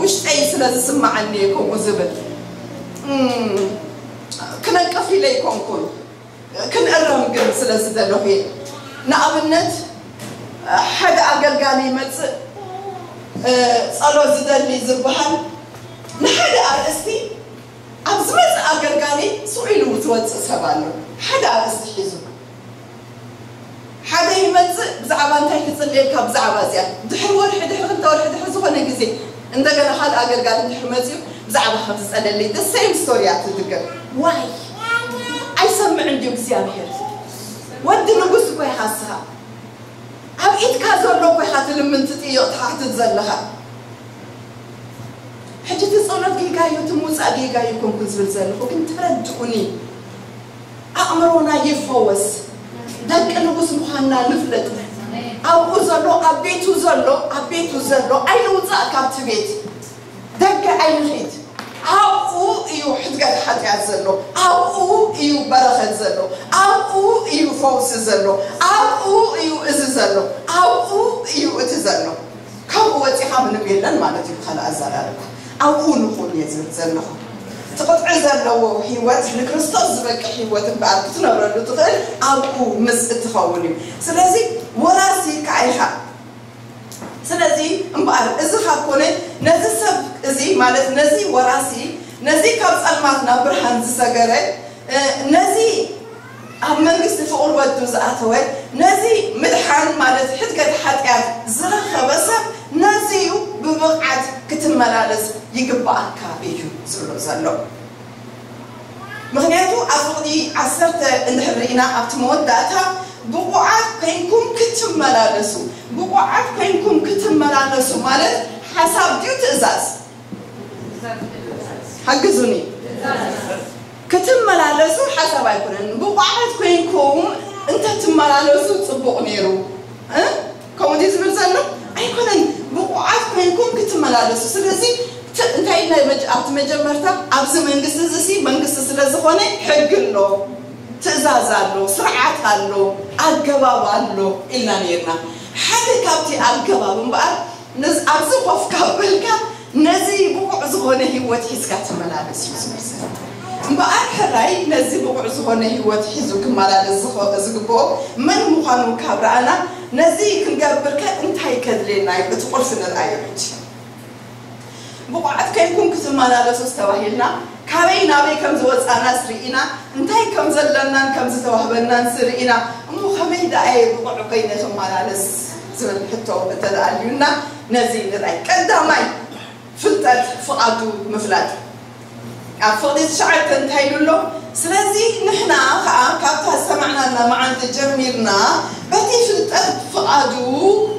ውሽጠይ ስለ ዝስማዓኒ እየ ከምኡ ዝብል። ክነቅፍ ኢለ ኣይኮንኩን፣ ክንእረም ግን ስለ ዝደለኹ እየ። ንኣብነት ሓደ ኣገልጋሊ ይመፅእ፣ ፀሎት ዝደሊ ዝበሃል ንሓደ ኣርእስቲ ኣብ ዝመፅእ ኣገልጋሊ ስቕ ኢሉ ዝወፅእ ሰብ ኣሎ። ሓደ ኣርእስቲ ሒዙ ሓደ ይመፅእ ብዛዕባ እንታይ ክፅልየልካ ብዛዕባ እዚኣ ድሕሪ ወርሒ ድሕሪ ክልተ ወርሒ ድሕሪ ዝኾነ ግዜ እንደገና ካልእ ኣገልጋሊ ድሕሪ መፅኡ ብዛዕባ ከም ዝፀለለይ the same story እያ ትድገም። ዋይ ኣይሰምዕን ድዩ እግዚኣብሔር? ወዲ ንጉስ እኮ ኢኻ እስኻ። ኣብ ኢድካ ዘሎ እኮ ኢኻ ትልምን ትጥይቕ ትሓትት ዘለኻ። ሕጂ እቲ ጸሎት ጌጋ እዩ፣ እቲ ምውጻእ ጌጋ እዩ ኮንኩ ዝብል ዘለኹ፣ ግን ተረድኡኒ። ኣእምሮና ይፈወስ፣ ደቂ ንጉስ ምዃንና ንፍለጥ። ኣብኡ ዘሎ፣ ኣብ ቤቱ ዘሎ፣ ኣብ ቤቱ ዘሎ ኣይንውጻእ ካብቲ ቤት፣ ደገ ኣይንኺድ። ኣብኡ እዩ ሕድገት ሓጢኣት ዘሎ፣ ኣብኡ እዩ በረኸት ዘሎ፣ ኣብኡ እዩ ፈውሲ ዘሎ፣ ኣብኡ እዩ እዚ ዘሎ፣ ኣብኡ እዩ እቲ ዘሎ። ካብኡ ወፂኻ ምንም የለን ማለት እዩ። ካልእ ኣዘራርባ ኣብኡ ንኹን እየ ዝብል ዘለኹ። እቲ ቅጥዒ ዘለዎ ህይወት ንክርስቶስ ዝበቅዕ ህይወት እምበኣር ክትነብረሉ ትኽእል ኣብኡ ምስ እትኸውን እዩ። ስለዚ ወራሲ ከዓ ኢኻ። ስለዚ እምበኣር እዚ ካብ ኮነ ነዚ ሰብ እዚ ማለት ነዚ ወራሲ ነዚ ካብ ጸልማት ናብ ብርሃን ዝሰገረ ነዚ ኣብ መንግስቲ ፍቕሪ ወዱ ዝኣተወ ነዚ ምድሓን ማለት ሕድገት ሓጢኣት ዝረኸበ ሰብ ነዚዩ ብብቕዓት ክትመላለስ ይግብኣካ እዩ ዝብሎ ዘሎ። ምክንያቱ ኣብ ፍቕዲ ዓሰርተ እንድሕር ርኢና ኣብቲ መወዳእታ ብቑዓት ኮይንኩም ክትመላለሱ፣ ብቑዓት ኮይንኩም ክትመላለሱ ማለት ሓሳብ ድዩ ትእዛዝ? ሓግዙኒ። ክትመላለሱ ሓሳብ ኣይኮነን። ብቑዓት ኮይንኩም እንተትመላለሱ ጽቡቕ ነይሩ። እ? ከምኡ ድዩ ዝብል ዘሎ? ኣይኮነን። ብቑዓት ኮይንኩም ክትመላለሱ። ስለዚ ት- እንታይ ኢልና መጀ- ኣብቲ መጀመርታ ኣብዚ መንግስቲ እዚ ሲ መንግስቲ ስለ ዝኾነ ሕጊ ኣሎ፣ ትእዛዝ ኣሎ፣ ስርዓት ኣሎ፣ ኣገባብ ኣሎ ኢልና ነይርና። ሓደ ካብቲ ኣገባብ እምበኣር ነዚ ኣብዚ ኮፍ ካብ በልካ ነዚ ብቑዕ ዝኾነ ህይወት ሒዝካ ትመላለስ እዩ ዝብል ዘሎ። እምበኣር ሕራይ ነዚ ብቑዕ ዝኾነ ህይወት ሒዙ ክመላለስ ዝኸ- ዝግብኦ መን ምዃኑ ካብ ረኣና ነዚ ክንገብር ከ እንታይ ከድልየና እዩ? እቲ ቁልፊ ንርኣዮ ሕጂ። ብቑዓት ከይንኩም ክትመላለሱ ዝተባሂልና ካበይ ናበይ ከም ዝወፃናስ ርኢና እንታይ ከም ዘለናን ከም ዝተዋህበናን ርኢና እሞ ከመይ ደኣ እየ ብቑዕ ኮይነ ክመላለስ ዝብል ሕቶ እንተደኣ ኣልዩና ነዚ ንርኣይ። ቀዳማይ ፍልጠት ፍቓዱ ምፍላጥ። ኣብ ፍቕዲ ትሽዓተ እንታይ ኢሉ ኣሎ? ስለዚ ንሕና ኸዓ ካብታ ዝሰማዕናላ መዓልቲ ጀሚርና በቲ ፍልጠት ፍቓዱ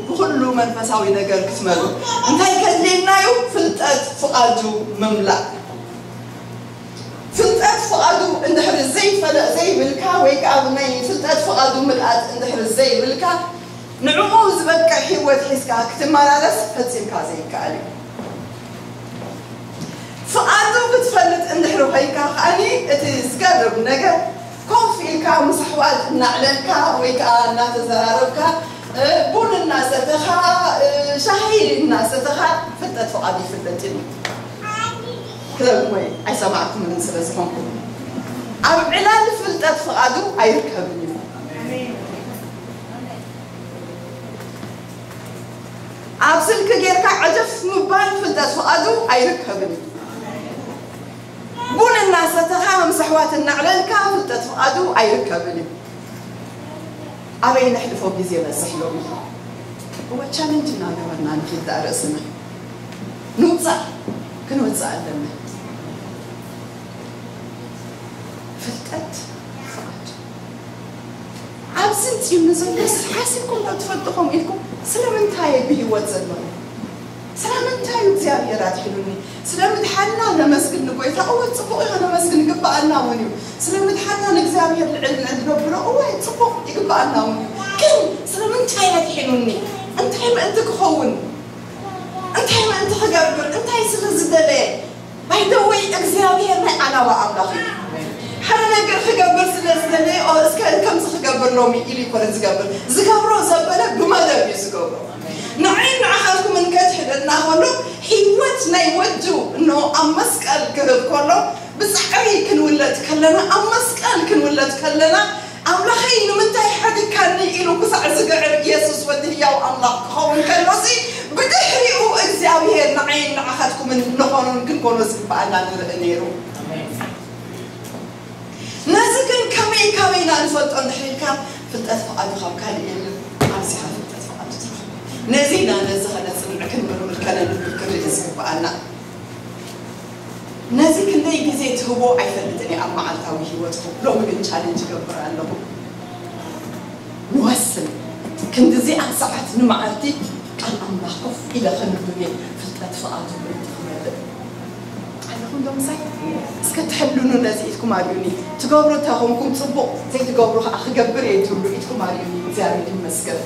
ብኹሉ መንፈሳዊ ነገር ክትመሉ እንታይ ከድልየና እዩ? ፍልጠት ፍቓዱ ምምላእ። ፍልጠት ፍልጠት ፍቓዱ እንድሕሪ ዘይፈለ ዘይብልካ፣ ወይ ከዓ ናይ ፍልጠት ፍቓዱ ምልኣት እንድሕሪ ዘይብልካ፣ ንዕኡ ዝበቅዕ ህይወት ሒዝካ ክትመላለስ ፈጺምካ ዘይከኣል እዩ። ፍቓዱ ክትፈልጥ እንድሕሪ ኮይንካ ከኣኒ እቲ ዝገርም ነገር፣ ኮፍ ኢልካ ምስ ኣሕዋት እናዕለልካ ወይ ከዓ እናተዘራረብካ፣ እ፣ ቡን እናሰተኻ፣ እ፣ ሻሂ እናሰተኻ ፍልጠት ፍቓዱ ይፍለጥ እዩ። ክለብ ሞይ ኣይሰማዕኩምን ስለ ዝኾንኩ፣ ኣብ ዕላል ፍልጠት ፍቓዱ ኣይርከብን እዩ። ኣብ ስልኪ ጌርካ ዕጀፍ ምባል ፍልጠት ፍቓዱ ኣይርከብን እዩ። ቡን እናሰተኻ ምስ ኣሕዋት እናዕለልካ ፍልጠት ፍቓዱ ኣይርከብን እዩ። ኣበይ ነሕልፎ ግዜ በዝሕ ሎሚ? እወ፣ ቻለንጅ እናገበርና ንኺድ ርእስና ንውፃእ፣ ክንወፅእ ኣለና። ፍልጠት ፍቓድ ኣብዚ እንፅዩ ንዘሎ ሓሲብኩም ዶ ትፈልጡ? ከምኡ ኢልኩም ስለምንታይ እየ ብህይወት ዘለኹ? ስለምንታይ እዩ እግዚኣብሔር ኣድሒኑኒ? ስለ ምድሓንና ነመስግን ንጎይታ። እወ፣ ጽቡቕ እዩ፣ ከነመስግን ይግብኣና እውን እዩ። ስለ ምድሓንና ንእግዚኣብሔር ልዕል ንዕል ነብሎ። እወ፣ ጽቡቕ ይግብኣና እውን እዩ። ግን ስለምንታይ ኣድሒኑኒ? እንታይ ምእንቲ ክኸውን? እንታይ ምእንቲ ክገብር? እንታይ ስለ ዝደለየ? ባይደወይ እግዚኣብሔር ናይ ዓላማ ኣምላኽ እዩ። ሓደ ነገር ክገብር ስለ ዝደለየ፣ "ኦ፣ እስከ ከምዚ ክገብር ሎሚ" ኢሉ ይኮነ ዝገብር። ዝገብሮ ዘበለ ብመደብ እዩ ዝገብሮ። ንዓይ ንዓኻትኩም እንከድሕደና ከሎ፣ ህይወት ናይ ወዱ እንሆ ኣብ መስቀል ክህብ ከሎ፣ ብጻዕሪ ክንውለድ ከለና፣ ኣብ መስቀል ክንውለድ ከለና፣ "ኣምላኸይ ንምንታይ ሓዲግካኒ?" ኢሉ ክሳዕ ዝግዕር፣ ኢየሱስ ወዲ ህያው ኣምላኽ ክኸውን ከሎሲ፣ ብድሕሪኡ እግዚኣብሔር ንዓይን ንዓኻትኩምን ንኾኖን ክንኮኖ ዝግብኣና ንርኢ ነይሩ። ነዚ ግን ከመይ ካበይና ንፈልጦ እንድሕር ኢልካ፣ ፍልጠት ፍቓዱ ካብ ካልእ የለን። ኣብዚኻ ፍልጠት ፍቓዱ ትረኽቦ። ነዚ ኢና ነዚ ከነጽንዕ ክንምርምር ከነንብብ ክንርኢ ዝግብኣና። ነዚ ክንደይ ግዜ ትህቦ ኣይፈልጥን እየ ኣብ መዓልታዊ ህይወትኩም። ሎሚ ግን ቻሌንጅ እገብር ኣለኹ። ንወስን። ክንድዚኣ ሰዓት ንመዓልቲ ቃል ኣምላኽ ኮፍ ኢለ ከንብብ እየ። ፍልጠት ፍቓዱ ምእንቲ ክመልእ። ኣለኹም ዶ ምሳይ? እስከ ትሕልኑ ነዚ ኢድኩም ኣርእዩኒ። ትገብሩ እንተ ኾንኩም ጽቡቕ፣ ዘይትገብሩ ኸዓ ክገብር እየ ትብሉ ኢድኩም ኣርእዩኒ። እግዚኣብሔር ይመስገን።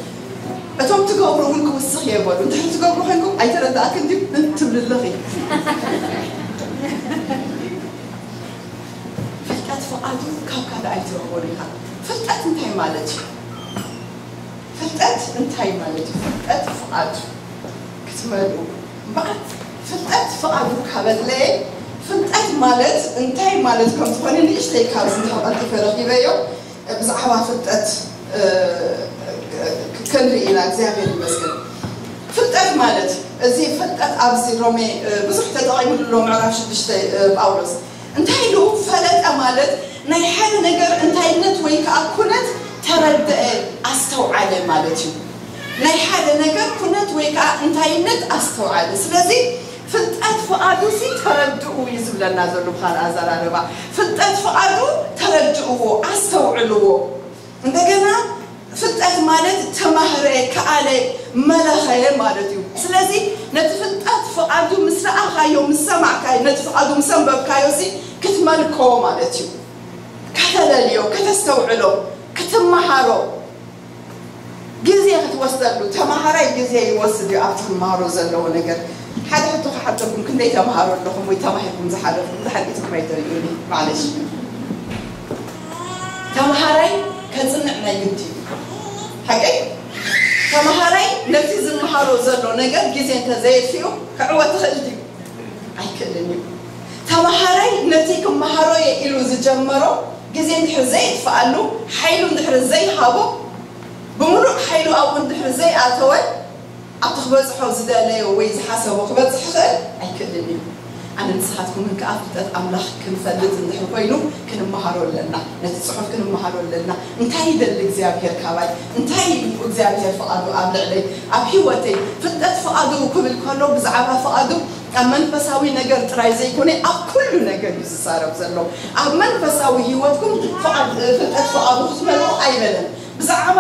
እቶም ትገብሩ እውን ክውስኽ እየ በሉ። እንድሕር ትገብሩ ኮይንኩም ኣይተረዳእክን ድዩ? ትብልልኺ። ፍልጠት ፍቓዱ ካብ ካልእ ኣይትረኽቦን ኢኻ። ፍልጠት እንታይ ማለት እዩ? ፍልጠት እንታይ ማለት እዩ? ፍልጠት ፍቓዱ ክትመልኡ እምበኣር፣ ፍልጠት ፍቓዱ ካብ ኣድለየ፣ ፍልጠት ማለት እንታይ ማለት ከም ዝኾነ ንእሽተይ ካብዚ እንድሕር ቀልጢፈ ረኺበዮ፣ ብዛዕባ ፍልጠት፣ እ፣ ክንርኢ ኢና። እግዚኣብሔር ይመስገን። ፍልጠት ማለት፣ እዚ ፍልጠት ኣብዚ ሮሜ፣ እ፣ ብዙሕ ተጠቒሙሉ ኣሎ፣ ምዕራፍ ሽዱሽተ፣ እ፣ ጳውሎስ። እንታይ ኢሉ? ፈለጠ ማለት ናይ ሓደ ነገር እንታይነት ወይ ከኣ ኩነት ተረድአ፣ ኣስተውዓለ ማለት እዩ። ናይ ሓደ ነገር ኩነት ወይ ከኣ እንታይነት ኣስተውዓለ። ስለዚ ፍልጠት ፍቓዱሲ ተረድኡ እዩ ዝብለና ዘሎ ብኻልእ ኣዘራርባ። ፍልጠት ፍቓዱ ተረድእዎ፣ ኣስተውዕልዎ። እንደገና ፍልጠት ማለት ተማህረ፣ ከኣለ፣ መለኸ ማለት እዩ። ስለዚ ነቲ ፍልጠት ፍቓዱ ምስ ረኣኻዮ፣ ምስ ሰማዕካዮ፣ ነቲ ፍቓዱ ምስ ኣንበብካዮሲ ክትመልኮ ማለት እዩ። ከተለልዮ፣ ከተስተውዕሎ፣ ክትመሃሮ ግዜ ክትወስደሉ። ተማሃራይ ግዜ ይወስድ እዩ ኣብቲ ክመሃሮ ዘለዎ ነገር። ሓደ ሕቶ ክሓተኩም፣ ክንደይ ተምሃሮ ኣለኹም ወይ ተማሂርኩም ዝሓለፍኩም? ዝሓሊትኩም ኣይተርእዩኒ፣ ማዕለሽ። ተምሃራይ ከጽንዕ ናይ ግዲ እዩ። ሓቀይ? ተምሃራይ ነቲ ዝመሃሮ ዘሎ ነገር ግዜ እንተዘየጥፊኡ ክዕወት ይኽእል ድዩ? ኣይክእልን እዩ። ተምሃራይ ነቲ ክመሃሮ እየ ኢሉ ዝጀመሮ ግዜ እንድሕር ዘየጥፍኣሉ፣ ሓይሉ እንድሕር ዘይሃቦ፣ ብምሉእ ሓይሉ ኣብኡ እንድሕር ዘይኣተወ፣ ኣብቲ ክበጽሖ ዝደለዮ ወይ ዝሓሰቦ ክበጽሕ ይኽእል ኣይክእልን እዩ። ኣነ ንስኻትኩምን ከኣ ፍልጠት ኣምላኽ ክንፈልጥ እንድሕር ኮይኑ፣ ክንመሃሮ ኣለና። ነቲ ጽሑፍ ክንመሃሮ ኣለና። እንታይ ይደሊ እግዚኣብሔር ካባይ? እንታይ እዩ እግዚኣብሔር ፍቓዱ ኣብ ልዕለይ፣ ኣብ ህይወተይ? ፍልጠት ፍቓዱ ክብል ከሎ ብዛዕባ ፍቓዱ ኣብ መንፈሳዊ ነገር ጥራይ ዘይኮነ፣ ኣብ ኩሉ ነገር እዩ ዝዛረብ ዘሎ። ኣብ መንፈሳዊ ህይወትኩም ፍቓድ፣ ፍልጠት ፍቓዱ ክትመልኡ ኣይበለን። ብዛዕባ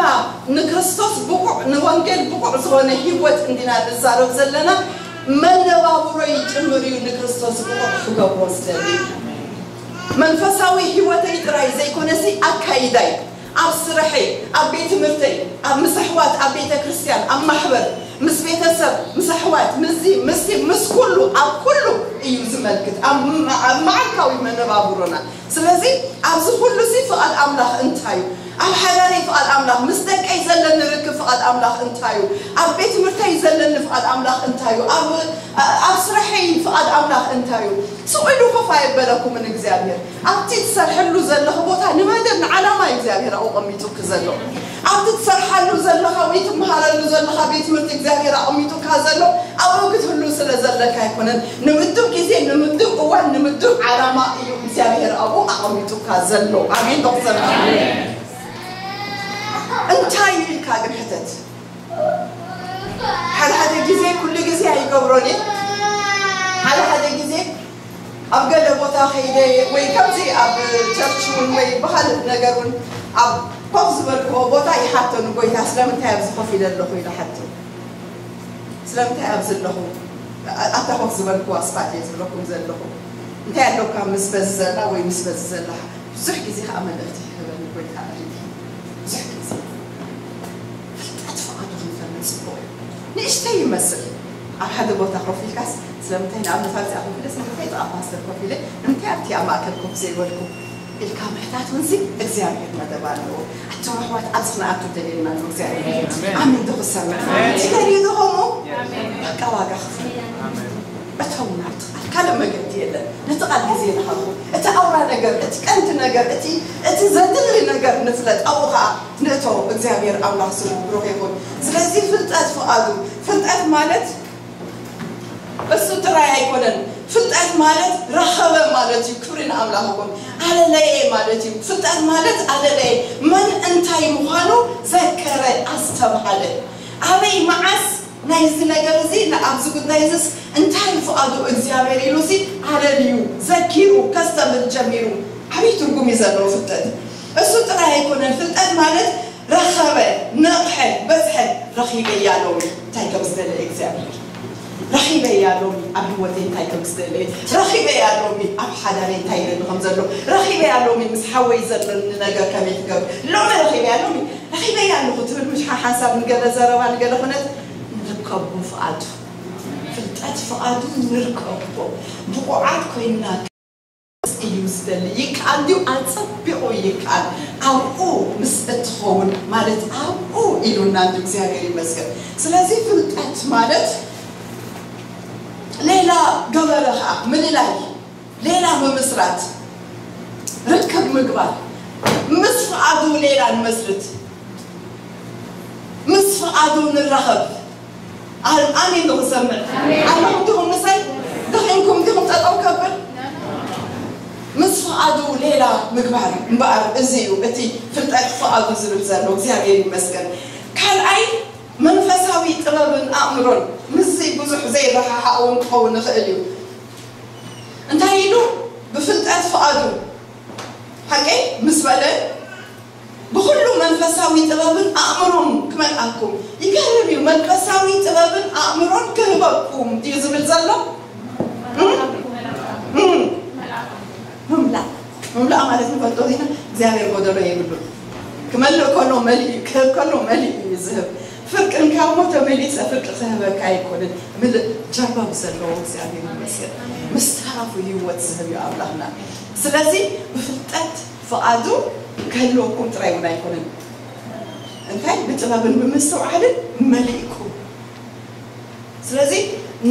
ንክርስቶስ ብቑዕ፣ ንወንጌል ብቑዕ ዝኾነ ህይወት እንዲና ንዛረብ ዘለና። መነባብሮይ ጭምር እዩ ንክርስቶስ ብቑዕ ክገብሮ ዝደሊ። መንፈሳዊ ህይወተይ ጥራይ ዘይኮነሲ ኣካይዳይ፣ ኣብ ስራሐይ፣ ኣብ ቤት ትምህርተይ፣ ኣብ ምስ ኣሕዋት፣ ኣብ ቤተ ክርስቲያን፣ ኣብ ማሕበር፣ ምስ ቤተሰብ፣ ምስ ኣሕዋት፣ ምስዚ ምስቲ ምስ ኩሉ ኣብ ኩሉ እዩ ዝመልክት ኣብ ኣብ መዓልታዊ መነባብሮና። ስለዚ ኣብዚ ኩሉ ሲ ፍቓድ ኣምላኽ እንታይ እዩ? ኣብ ሓዳረይ ፍቓድ ኣምላኽ፣ ምስ ደቀይ ዘለኒ ርክብ ፍቓድ ኣምላኽ እንታይ እዩ? ኣብ ቤት ትምህርተይ ዘለኒ ፍቓድ ኣምላኽ እንታይ እዩ? ኣብ ኣብ ስራሐይ ፍቓድ ኣምላኽ እንታይ እዩ? ስቕ ኢሉ ኮፍ ኣየበለኩምን እግዚኣብሔር። ኣብቲ ትሰርሐሉ ዘለኹ ቦታ ንመደብ ንዓላማ እዩ እግዚኣብሔር ኣብኡ ኣቐሚጡኪ ዘሎ። ኣብቲ ትሰርሓሉ ዘለኻ ወይ ትመሃረሉ ዘለኻ ቤት ትምህርቲ እግዚኣብሔር ኣቐሚጡካ ዘሎ ኣብኡ ክትህሉ ስለ ዘለካ ኣይኮነን። ንምድብ ግዜ፣ ንምድብ እዋን፣ ንምድብ ዓላማ እዩ እግዚኣብሔር ኣብኡ ኣቐሚጡካ ዘሎ። ኣሜን ዶ ክሰምዕ? እንታይ ኢልካ ግን ሕተት። ሓደ ሓደ ግዜ፣ ኩሉ ግዜ ኣይገብሮን እየ። ሓደ ሓደ ግዜ ኣብ ገለ ቦታ ከይደ ወይ ከምዚ ኣብ ቸርች እውን ወይ ብኻልእ ነገር እውን ኣብ ኮፍ ዝበልክዎ ቦታ ይሓቶ ንጎይታ፣ ስለምንታይ ኣብዚ ኮፍ ኢለ ኣለኹ ኢለ ሓቶ። ስለምንታይ ኣብዚ ኣለኹ? ኣታ ኮፍ ዝበልክዎ ኣስፋት እየ ዝብለኩም ዘለኹ። እንታይ ኣለካ ምስ በዚ ዘላ ወይ ምስ በዚ ዘላ? ብዙሕ ግዜ ከዓ መልእኽቲ ይህበኒ ጎይታ ኣሪጊ። ብዙሕ ግዜ ፍልጠት ፍቓዱ ክንፈልጥ ጽቡቕ እዩ። ንእሽተይ ይመስል። ኣብ ሓደ ቦታ ኮፍ ኢልካስ ስለምንታይ ንኣብነት ኣብዚኣ ኮፍ ኢለ ስለምንታይ ጥቓ ፓስተር ኮፍ ኢለ ንምንታይ ኣብቲ ኣብ ማእከል ኮፍ ዘይበልኩ ኢልካ ምሕታት እውን ሲ እግዚኣብሔር መደብ ኣለዎ። ኣቶም ኣሕዋት ኣብዚ ክንኣቱ ደልየና ኣሎ እግዚኣብሔር። ኣሜን። ኣሜን ዶ ክሰምዕ? ኣሜን። ትደልዩ ዶ ከምኡ? ኣሜን። በቃ ዋጋ ክፍል። ኣሜን። እቶም ናብቲ ቃል ካልእ መገዲ የለን። ነቲ ቃል ግዜ ንሃቦ። እቲ ኣውራ ነገር፣ እቲ ቀንዲ ነገር፣ እቲ እቲ ዘድሊ ነገር ንፍለጥ። ኣብኡ ኸዓ ንእቶ እግዚኣብሔር ኣምላኽ ስሙ ብሩኽ ይኹን። ስለዚ ፍልጠት ፍቓዱ፣ ፍልጠት ማለት እሱ ጥራይ ኣይኮነን። ፍልጠት ማለት ረኸበ ማለት እዩ። ክብሪ ንኣምላኽ ይኹን። ኣለለየ ማለት እዩ። ፍልጠት ማለት ኣለለየ፣ መን እንታይ ምዃኑ ዘከረ፣ ኣስተብሃለ። ኣበይ መዓስ ናይዚ ነገር እዚ፣ ኣብዚ ጉዳይ እዚስ እንታይ ፍቓዱ እግዚኣብሔር ኢሉ እዚ ኣለልዩ፣ ዘኪሩ፣ ከስተብህል ጀሚሩ። ዓብዪ ትርጉም እዩ ዘለዎ ፍልጠት። እሱ ጥራይ ኣይኮነን። ፍልጠት ማለት ረኸበ፣ ነቕሐ፣ በጽሐ። ረኺበያ ሎሚ እንታይ ከም ዝደለየ እግዚኣብሔር። ረኺበያ ሎሚ ኣብ ህይወተይ እንታይ ከም ዝደለየ። ረኺበያ ሎሚ ኣብ ሓዳረይ እንታይ ይደሊ ከም ዘሎ። ረኺበያ ሎሚ ምስ ሓወይ ዘለኒ ነገር ከመይ ክገብር። ሎሚ ረኺበያ ሎሚ ረኺበያ ኣለኹ ትብል ምሽ ሓሳብ ንገለ ዘረባ ንገለ ኩነት ንርከቡ ፍቓዱ። ፍልጠት ፍቓዱ ንርከቦ። ብቑዓት ኮይንና እዩ ዝደሊ። ይከኣል ድዩ? ኣጸቢቑ ይከኣል። ኣብኡ ምስ እትኸውን ማለት ኣብኡ ኢሉና እንዲ እግዚኣብሔር ይመስገን። ስለዚ ፍልጠት ማለት ሌላ ገበረ ኸዓ ምልላይ፣ ሌላ ምምስራት፣ ርክብ ምግባር፣ ምስ ፍቓዱ ሌላ ንመስርት፣ ምስ ፍቓዱ ንራኸብ። ኣል-፣ ኣሜን ዶ ክሰምዕ? ኣለኹም ዲኹም ምሳይ? ደኺምኩም ዲኹም ጠጠው ከብል? ምስ ፍቓዱ ሌላ ምግባር እምበኣር፣ እዚ እዩ እቲ ፍልጠት ፍቓዱ ዝብል ዘሎ። እግዚኣብሔር ይመስገን። ካልኣይ፣ መንፈሳዊ ጥበብን ኣእምሮን። ምስዚ ብዙሕ ዘይረሓሓቕ እውን ክኸውን ይኽእል እዩ። እንታይ ኢሉ? ብፍልጠት ፍቓዱ። ሓቀይ ምስ በለ፣ ብኹሉ መንፈሳዊ ጥበብን ኣእምሮን ክመልኣኩም። ይገርም እዩ። መንፈሳዊ ጥበብን ኣእምሮን ክህበኩም ድዩ ዝብል ዘሎ? እም? እም። ምምላእ። ምምላእ ማለት ንፈልጦ ዲና? እግዚኣብሔር ጎደሎ የብሉን። ክመልእ ከሎ መሊኡ፣ ክህብ ከሎ መሊኡ እዩ ዝህብ። ፍርቂ እንካ እሞ ተመሊሰ ፍርቂ ክህበካ ኣይኮነን። ምልእ ጀርባብ ዘለዎ እግዚኣብሔር ይመስገን። ምስ ተረፉ ህይወት ዝህብ እዩ ኣምላኽና። ስለዚ ብፍልጠት ፍቓዱ ክህልወኩም ጥራይ እውን ኣይኮነን። እንታይ? ብጥበብን ብምስትውዓልን መሊእኩም። ስለዚ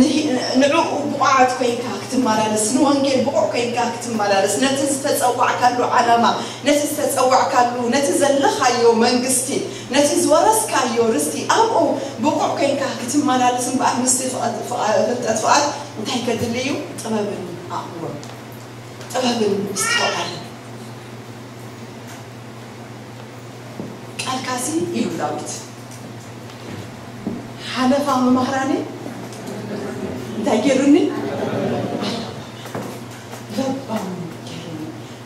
ንህ-፣ ንዕኡ ብቑዓት ኮይንካ ክትመላለስ፣ ንወንጌል ብቑዕ ኮይንካ ክትመላለስ፣ ነቲ ዝተጸዋዕካሉ ዓላማ፣ ነቲ ዝተጸዋዕካሉ፣ ነቲ ዘለኻዮ መንግስቲ፣ ነቲ ዝወረስካዮ ርስቲ፣ ኣብኡ ብቑዕ ኮይንካ ክትመላለስ እምበኣር፣ ምስቲ ፍቐ-፣ ፍቐ-፣ ፍልጠት ፍቓድ እንታይ ከድሊ እዩ? ጥበብን ኣእምሮን። ጥበብን ምስትውዓልን። ቃልካሲ ኢሉ ዳዊት፣ ሓለፋ መማህራነይ እንታይ ገይሩኒ? ለባም ገይሩኒ፣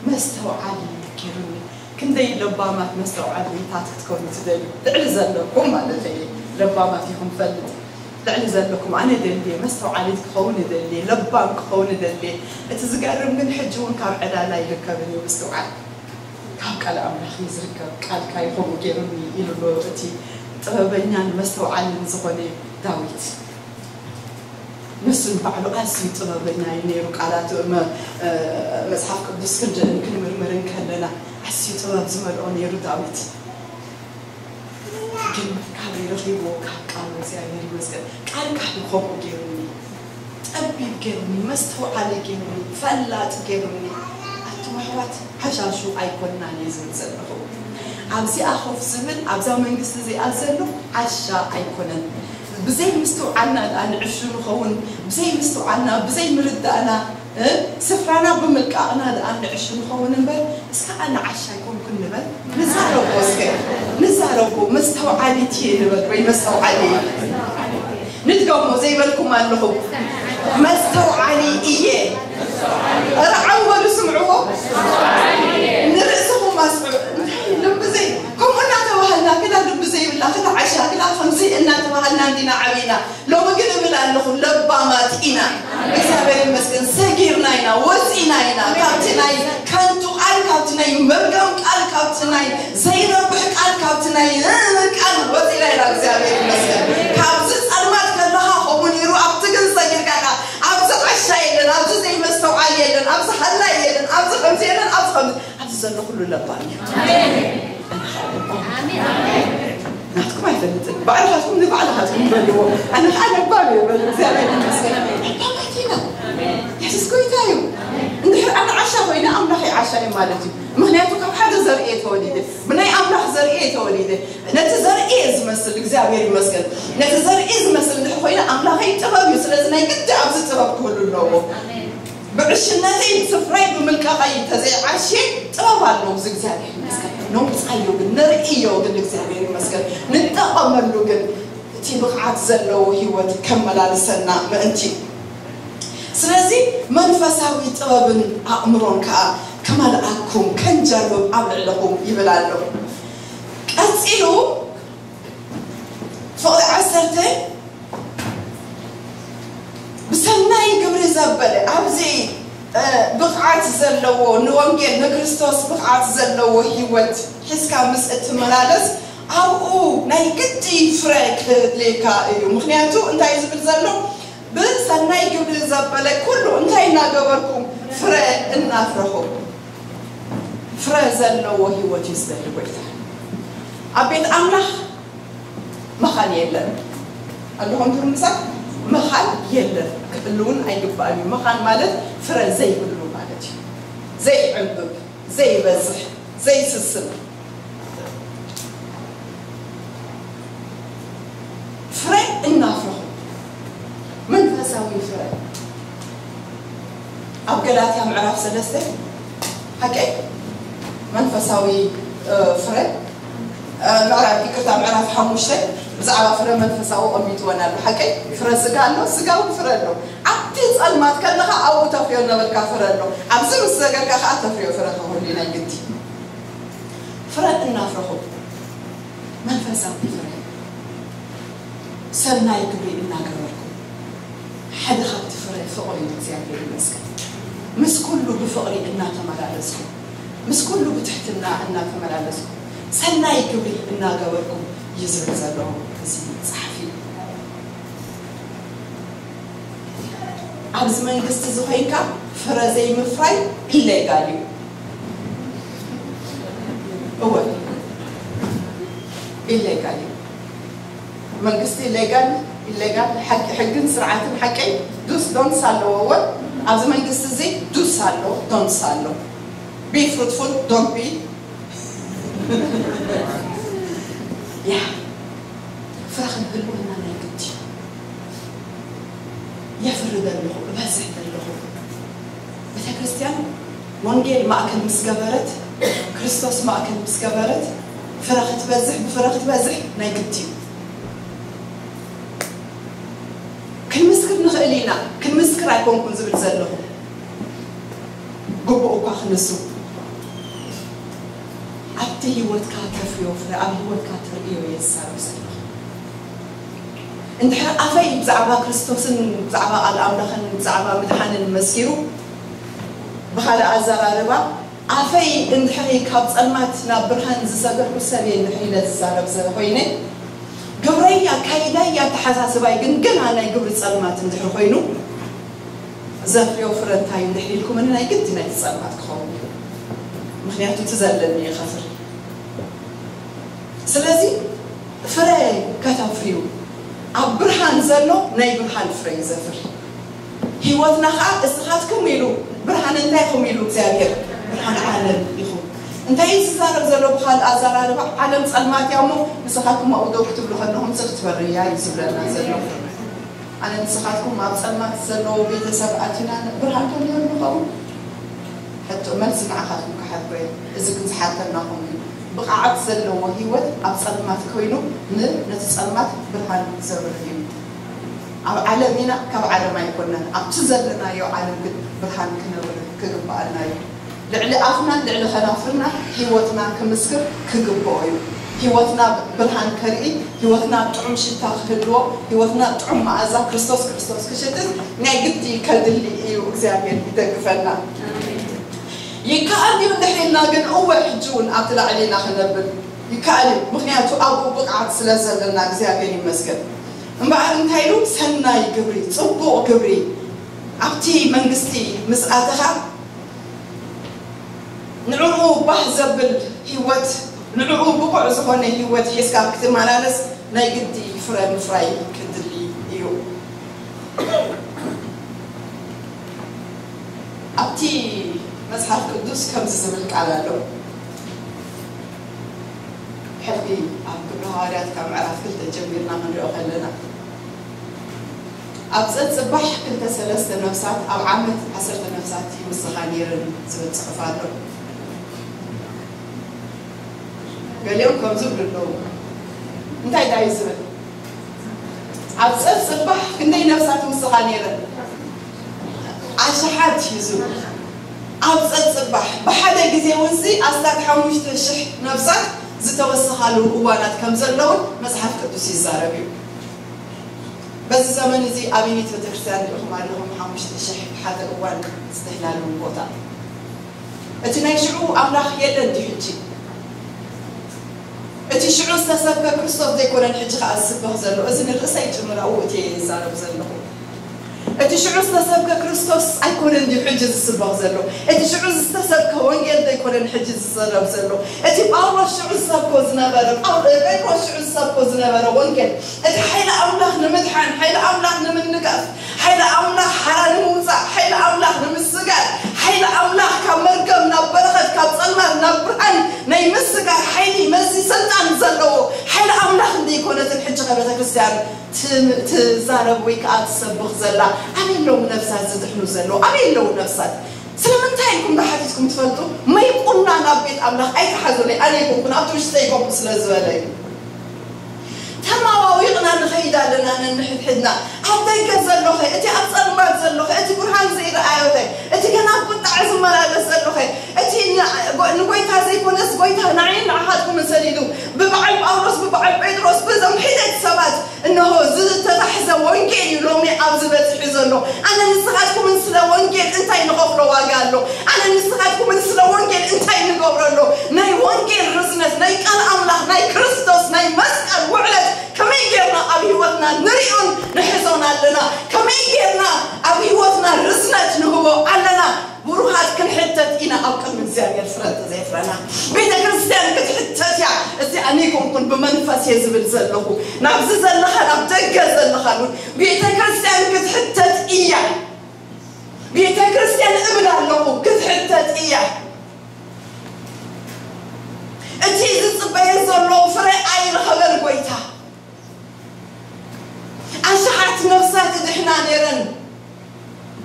መስተውዓሊ ገይሩኒ። ክንደይ ለባማት መስተውዓልታት ክትኮኑ ትደልዩ? ልዕሊ ዘለኩም ማለት እዩ። ለባማት ኢኹም ፈልጥ። ልዕሊ ዘለኩም ኣነ ደልየ፣ መስተውዓሊት ክኸውን እደልየ፣ ለባም ክኸውን እደልየ። እቲ ዝገርም ግን ሕጂ እውን ካብ ዕላል ኣይርከብን እዩ ምስትውዓል። ካብ ቃል ኣምላኽ እዩ ዝርከብ። ቃልካ እዩ ከምኡ ገይሩኒ ኢሉ ኣሎ እቲ ጥበበኛን መስተውዓልን ዝኾነ ዳዊት። ንሱ ንባዕሉ ኣዝዩ ጥበበኛ እዩ ነይሩ። ቃላት መ-፣ መጽሓፍ ቅዱስ ክንርእን ክንምርምርን ከለና ኣዝዩ ጥበብ ዝመልኦ ነይሩ ዳዊት። ግን ካበይ ረኺብዎ? ካብ ቃሉ። እግዚኣብሔር ይመስገን። ቃልካ እዩ ከምኡ ገይሩኒ፣ ጠቢብ ገይሩኒ፣ መስተውዓሊ ገይሩኒ፣ ፈላጥ ገይሩኒ። ኣቱም ኣሕዋት፣ ሓሻሹ ኣይኮንናን እየ ዝብል ዘለኹ። ኣብዚኣ ኮፍ ዝብል፣ ኣብዛ መንግስቲ እዚኣ ዘሎ ዓሻ ኣይኮነን። ብዘይ ምስትውዓልና ደኣ ንዕሹ ንኸውን፣ ብዘይ ምስትውዓልና፣ ብዘይ ምርዳእና፣ እ፣ ስፍራና ብምልቃቕና ደኣ ንዕሹ ንኸውን እምበር፣ እስከ ኣነ ዓሻ ኣይኮንኩን ንበል። ንዛረቦ እስከ፣ ንዛረቦ። መስተውዓሊት እየ ንበል፣ ወይ መስተውዓሊ። ንድገሞ ዘይበልኩም ኣለኹም። መስተውዓሊ እየ። ኧረ ዓው በሉ ስምዕዎ። ንርእስኹም ኣስምዑ። እንታይ ልቢ ዘይ-፣ ከምኡ እናተባህልና ክላ ልቢ ዘይብላ፣ ክላ ዓሻ፣ ክላ ከምዚ እናተባህልና እንዲና ዓብና። ሎሚ ግን እብል ኣለኹ ለባማት ኢና። እግዚኣብሔር ይመስገን። ሰጊርና ኢና፣ ወፂና ኢና ካብቲ ናይ ከንቱ ቃል፣ ካብቲ ናይ መርገም ቃል፣ ካብቲ ናይ ዘይረብሕ ቃል፣ ካብቲ ናይ ቃል ወፂና ኢና። እግዚኣብሔር ይመስገን። ካብዚ ጸልማት ከለኻ ከምኡ ነይሩ፣ ኣብቲ ግን ሰጊርካ ኢኻ። ኣብዚ ዓሻ የለን፣ ኣብዚ ዘይመስተውዓል የለን፣ ኣብዚ ሃላይ የለን፣ ኣብዚ ከምዚ የለን፣ ኣብዚ ከምዚ፣ ኣብዚ ዘሎ ኩሉ ለባም እዩ። ናትኩም ኣይፈልጥን። ባዕልኻትኩም ንባዕልኻትኩም በልዎ። ኣነ ከዓ ለባም እየ በሉ። እግዚኣብሔር ይመስገን። ለባማት ኢና። የሱስ ጎይታ እዩ። እንድሕር ኣነ ዓሻ ኮይነ ኣምላኸይ ዓሻ እዩ ማለት እዩ። ምኽንያቱ ካብ ሓደ ዘርኢ እየ ተወሊደ። ብናይ ኣምላኽ ዘርኢ እየ ተወሊደ። ነቲ ዘርኢ እየ ዝመስል፣ እግዚኣብሔር ይመስገን። ነቲ ዘርኢ ዝመስል እንድሕር ኮይነ ኣምላኸይ ጥበብ እዩ። ስለዚ ናይ ግዲ ኣብዚ ጥበብ ክህሉ ኣለዎ። ብዕሽነተይ ስፍራይ ብምልቃቐይ እንተዘይዓሽየ ጥበብ ኣለዎ። እዚ እግዚኣብሔር ይመስገን። ነውፃዮ ግን፣ ንርእዮ ግን፣ እግዚኣብሔር ይመስገን። ንጠቐመሉ ግን፣ እቲ ብቕዓት ዘለዎ ህይወት ከመላልሰና ምእንቲ። ስለዚ መንፈሳዊ ጥበብን ኣእምሮን ከኣ ክመልኣኩም ከንጀርብብ ኣብ ልዕለኹም ይብል ኣሎ። ቀጺሉ ፍቕሪ ዓሰርተ፣ ብሰናይ ግብሪ ዘበለ፣ ኣብዚ፣ እ፣ ብቕዓት ዘለዎ፣ ንወንጌል ንክርስቶስ ብቕዓት ዘለዎ ህይወት ሒዝካ ምስ እትመላለስ፣ ኣብኡ ናይ ግዲ ፍረ ክህልየካ እዩ። ምኽንያቱ እንታይ እዩ ዝብል ዘሎ? ብሰናይ ግብሪ ዘበለ ኩሉ እንታይ እናገበርኩም ፍረ እናፍረኹም። ፍረ ዘለዎ ህይወት እዩ ዝደሊ ጎይታ። ኣብ ቤት ኣምላኽ መኻን የለን። ኣለኹም ትርምሳት? መኻን የለን። ክህልውን ኣይግባእን እዩ። መኻን ማለት ፍረ ዘይብሉ ማለት እዩ። ዘይዕምብብ፣ ዘይበዝሕ፣ ዘይስስን። ፍረ እናፍረኹ፣ መንፈሳዊ ፍረ። ኣብ ገላትያ ምዕራፍ ሰለስተ፣ ሓቀይ መንፈሳዊ፣ እ፣ ፍረ፣ እ፣ ምዕራፍ፣ ይቅርታ፣ ምዕራፍ ሓሙሽተ ብዛዕባ ፍረ መንፈሳዊ ቀሚጥወን ኣሎ። ሓቀይ ፍረ ስጋ ኣሎ፣ ስጋዊ ፍረ ኣሎ። ኣብቲ ጸልማት ከለኻ ኣብኡ ተፍርዮ ነበርካ ፍረ ኣሎ። ኣብዚ ምስ ሰገርካ ከኣ ተፍርዮ ፍረ ክህሉ ናይ ግዲ። ፍረ እናፍረኹ፣ መንፈሳዊ ፍረ፣ ሰናይ ግብሪ እናገበርኩም፣ ሓደ ካብቲ ፍረ ፍቕሪ እዩ። እግዚኣብሔር ይመስገን። ምስ ኩሉ ብፍቕሪ እናተመላለስኩም፣ ምስ ኩሉ ብትሕትና እናተመላለስኩም፣ ሰናይ ግብሪ እናገበርኩም እዩ ዝብል ዘሎ እዚ ጸሓፊ። ኣብዚ መንግስቲ እዚ ኮይንካ ፍረ ዘይምፍራይ ኢሌጋል እዩ። እወ፣ ኢሌጋል እዩ። መንግስቲ ሌጋል፣ ኢሌጋል፣ ሓቂ፣ ሕግን ስርዓትን ሓቀይ ዱስ ዶንትስ ኣለዎ። እወ፣ ኣብዚ መንግስቲ እዚ ዱስ ኣሎ፣ ዶንትስ ኣሎ። Be fruitful, don't be. ያ፣ ፍረ ክንህልወና ናይ ግዲ። የፍሪ ዘለኹ፣ እበዝሕ ዘለኹ። ቤተ ክርስቲያን ወንጌል ማእከል ምስ ገበረት፣ ክርስቶስ ማእከል ምስ ገበረት፣ ፍረ ክትበዝሕ፣ ብፍረ ክትበዝሕ ናይ ግዲ እዩ። ክንምስክር ንኽእል ኢና፣ ክንምስክር ኣይኮንኩን ዝብል ዘለኹ። ግቡእ እኳ ክንሱ፣ ኣብቲ ህይወትካ ተፍርዮ ፍረ፣ ኣብ ህይወትካ ተርእዮ እየ ዝዛረብ ዘለኹ። እንድሕር ኣፈይ ብዛዕባ ክርስቶስን ብዛዕባ ቃል ኣምላኽን ብዛዕባ ምድሓንን መስኪሩ፣ ብኻልእ ኣዘራርባ ኣፈይ እንድሕሪ ካብ ጸልማት ናብ ብርሃን ዝሰገርኩ ሰብ እየ እንድሕር ኢለ ዝዛረብ ዘ ኮይነ፣ ግብረይ ኣካይዳይ ኣተሓሳስባይ ግን ገና ናይ ግብሪ ጸልማት እንድሕር ኮይኑ፣ ዘፍርዮ ፍረ እንታይ እንድሕር ኢልኩምኒ፣ ናይ ግዲ ናይ ጸልማት ክኸውን እዩ። ምክንያቱ እቲ ዘለኒ እየ ከፍሪ። ስለዚ ፍረ ከተፍርዩ፣ ኣብ ብርሃን ዘሎ ናይ ብርሃን ፍረ እዩ ዘፍሪ። ህይወትና ከዓ እስኻትኩም ኢሉ፣ ብርሃን እንታይ ኢኹም ኢሉ እግዚኣብሔር፣ ብርሃን ዓለም ኢኹም። እንታይ እዩ ዝዛረብ ዘሎ? ብኻልእ ኣዘራርባ ዓለም ጸልማት እያ እሞ ንስኻትኩም ኣብኡ ደው ክትብሉ ከለኹም ጽድቅ ትበርያ እዩ ዝብለና ዘሎ። ኣነ ንስኻትኩም ኣብ ጸልማት ዘለዎ ቤተሰብ ኣቲና ብርሃን ከንህብ ንኸውን? ሕቶ መልሲ ንዓኻትኩም ክሓትኮ እየ። እዚ ግን ዝሓተናኹም እዩ። ብቕዓት ዘለዎ ህይወት ኣብ ጸልማት ኮይኑ ን-፣ ነቲ ጸልማት ብርሃን ዘብርህ እዩ። ኣብ ዓለም ኢና፣ ካብ ዓለም ኣይኮናን። ኣብቲ ዘለናዮ ዓለም ግን ብርሃን ክነብርህ ክግብኣና እዩ። ልዕሊ ኣፍናን ልዕሊ ኸናፍርና ህይወትና ክምስክር ክግብኦ እዩ። ህይወትና ብርሃን ከርኢ፣ ህይወትና ጥዑም ሽታ ክህልዎ፣ ህይወትና ጥዑም መኣዛ ክርስቶስ ክርስቶስ ክሽትት ናይ ግዲ ከድሊ እዩ። እግዚኣብሔር ይደግፈና። ይከኣል እዩ እንድሕር ኢልና ግን እወ ሕጂ እውን ኣብቲ ላዕሊ ኢና ክነብል ይከኣል እዩ። ምክንያቱ ኣብኡ ብቕዓት ስለ ዘለና እግዚኣብሔር ይመስገን። እምበኣር እንታይ ኢሉ? ሰናይ ግብሪ፣ ጽቡቕ ግብሪ ኣብቲ መንግስቲ ምስ ኣተኻ ንዕኡ ባህ ዘብል ህይወት፣ ንዕኡ ብቑዕ ዝኾነ ህይወት ሒዝካ ክትመላለስ ናይ ግዲ ፍረ ምፍራይ ክድሊ እዩ። ኣብቲ መጽሓፍ ቅዱስ ከምዚ ዝብል ቃል ኣሎ። ሕልፊ ኣብ ግብረ ሃዋርያት ካብ ምዕራፍ ክልተ ጀሚርና ክንሪኦ ከለና፣ ኣብ ጸጽባሕ ክልተ ሰለስተ ነፍሳት፣ ኣብ ዓመት ዓሰርተ ነፍሳት ይውስኻ ነይረን ዝብል ጽሑፍ ኣሎ። ገሊኦም ከም ዝብሉ ኣለዉ። እንታይ እንታይ እዩ ዝብል? ኣብ ጸጽባሕ ክንደይ ነፍሳት ይውስኻ ነይረን? ኣሽሓት እዩ ዝብል። ኣብ ጸጽባሕ ብሓደ ግዜ እውን ሲ ኣስታት ሓሙሽተ ሽሕ ነፍሳት ዝተወሰኻሉ እዋናት ከም ዘለውን መጽሓፍ ቅዱስ ይዛረብ እዩ። በዚ ዘመን እዚ ኣብ ቤት ቤተክርስትያን ዲኹም ኣለኹም ሓሙሽተ ሽሕ ሓደ እዋን ዝተሕላሉ ቦታ? እቲ ናይ ሽዑ ኣምላኽ የለን ድዩ ሕጂ? እቲ ሽዑ ዝተሰብከ ክርስቶስ ዘይኮነን ሕጂ ከኣ ዝስበኽ ዘሎ? እዚ ንርእሰይ ጭምር ኣብኡ እቲ እየ ይዛረብ ዘለኹ። እቲ ሽዑ ዝተሰብከ ክርስቶስ ኣይኮነን ድዩ ሕጂ ዝስበኽ ዘሎ? እቲ ሽዑ ዝተሰብከ ወንጌል ዘይኮነን ሕጂ ዝዘረብ ዘሎ? እቲ ጳውሎስ ሽዑ ዝሰብኮ ዝነበረ፣ ጳው-፣ ጴጥሮስ ሽዑ ዝሰብኮ ዝነበረ ወንጌል፣ እቲ ሓይሊ ኣምላኽ ንምድሓን፣ ሓይሊ ኣምላኽ ንምንጋፍ፣ ሓይሊ ኣምላኽ ሓራ ንምውጻእ፣ ሓይሊ ኣምላኽ ንምስጋር፣ ሓይሊ ኣምላኽ ካብ መርገም ናብ በረኸት፣ ካብ ጸልማት ናብ ብርሃን ናይ ምስጋር ሓይሊ፣ መዚ፣ ስልጣን ዘለዎ ሓይሊ ኣምላኽ እንደ ይኮነትን ሕጂ ከ ቤተ ክርስቲያን ት-፣ ትዛረብ ወይ ከዓ ትሰብኽ ዘላ? ኣበይ ኣለዉ ነፍሳት ዝድሕኑ ዘለዉ? ኣበይ ኣለዉ ነፍሳት? ስለምንታይ ኢልኩም ዶ ሓቲትኩም ትፈልጡ? መይቁና ናብ ቤት ኣምላኽ ኣይትሓዙለይ፣ ኣነ ይኮንኩን ኣብቲ ውሽጠይ ይኮንኩ ስለ ዝበለ እዩ። ተማዋዊቕና ንኸይድ ኣለና ነንሕድሕድና። ኣብ ደገ ዘሎኸ፣ እቲ ኣብ ጸልማት ዘሎኸ፣ እቲ ብርሃን ዘይረኣዮኸ፣ እቲ ገና ኣብ ቁጣዕ ዝመላለስ ዘሎኸ፣ እቲ ን-፣ ጎ-፣ ንጎይታ ዘይኮነስ ጎይታ ንዓይን ንዓኻትኩምን ሰዲዱ፣ ብበዓል ጳውሎስ፣ ብበዓል ጴጥሮስ፣ በዞም ሒደት ሰባት እንሆ ዝተታሕዘ ወንጌል እዩ ሎሚ ኣብዚ በጺሑ ዘሎ። ኣነ ንስኻትኩምን ስለ ወንጌል እንታይ ንኸፍሎ ዋጋ ኣሎ? ኣነ ንስኻትኩምን ስለ ወንጌል እንታይ ንገብረሉ? ናይ ወንጌል ርዝነት፣ ናይ ቃል ኣምላኽ፣ ናይ ክርስቶስ፣ ናይ መስቀል ውዕለት ከመይ ጌርና ኣብ ህይወትና ንሪኦን ንሕዞን ኣለና? ከመይ ጌርና ኣብ ህይወትና ርዝነት ንህቦ ኣለና? ብሩኻት ክንሕተት ኢና ኣብ ቅድሚ እግዚኣብሔር ፍረ እንተዘየፍረና። ቤተ ክርስቲያን ክትሕተት እያ። እዚ ኣነ ይኮንኩን ብመንፈስ እየ ዝብል ዘለኹ። ናብዚ ዘለኻን ኣብ ደገ ዘለኻን እውን ቤተ ክርስቲያን ክትሕተት እያ። ቤተ ክርስቲያን እብል ኣለኹ ክትሕተት እያ። እቲ ዝጽበየ ዘሎ ፍረ ኣይረኸበን ጎይታ። ኣሽሓት ነፍሳት ይድሕና ነይረን።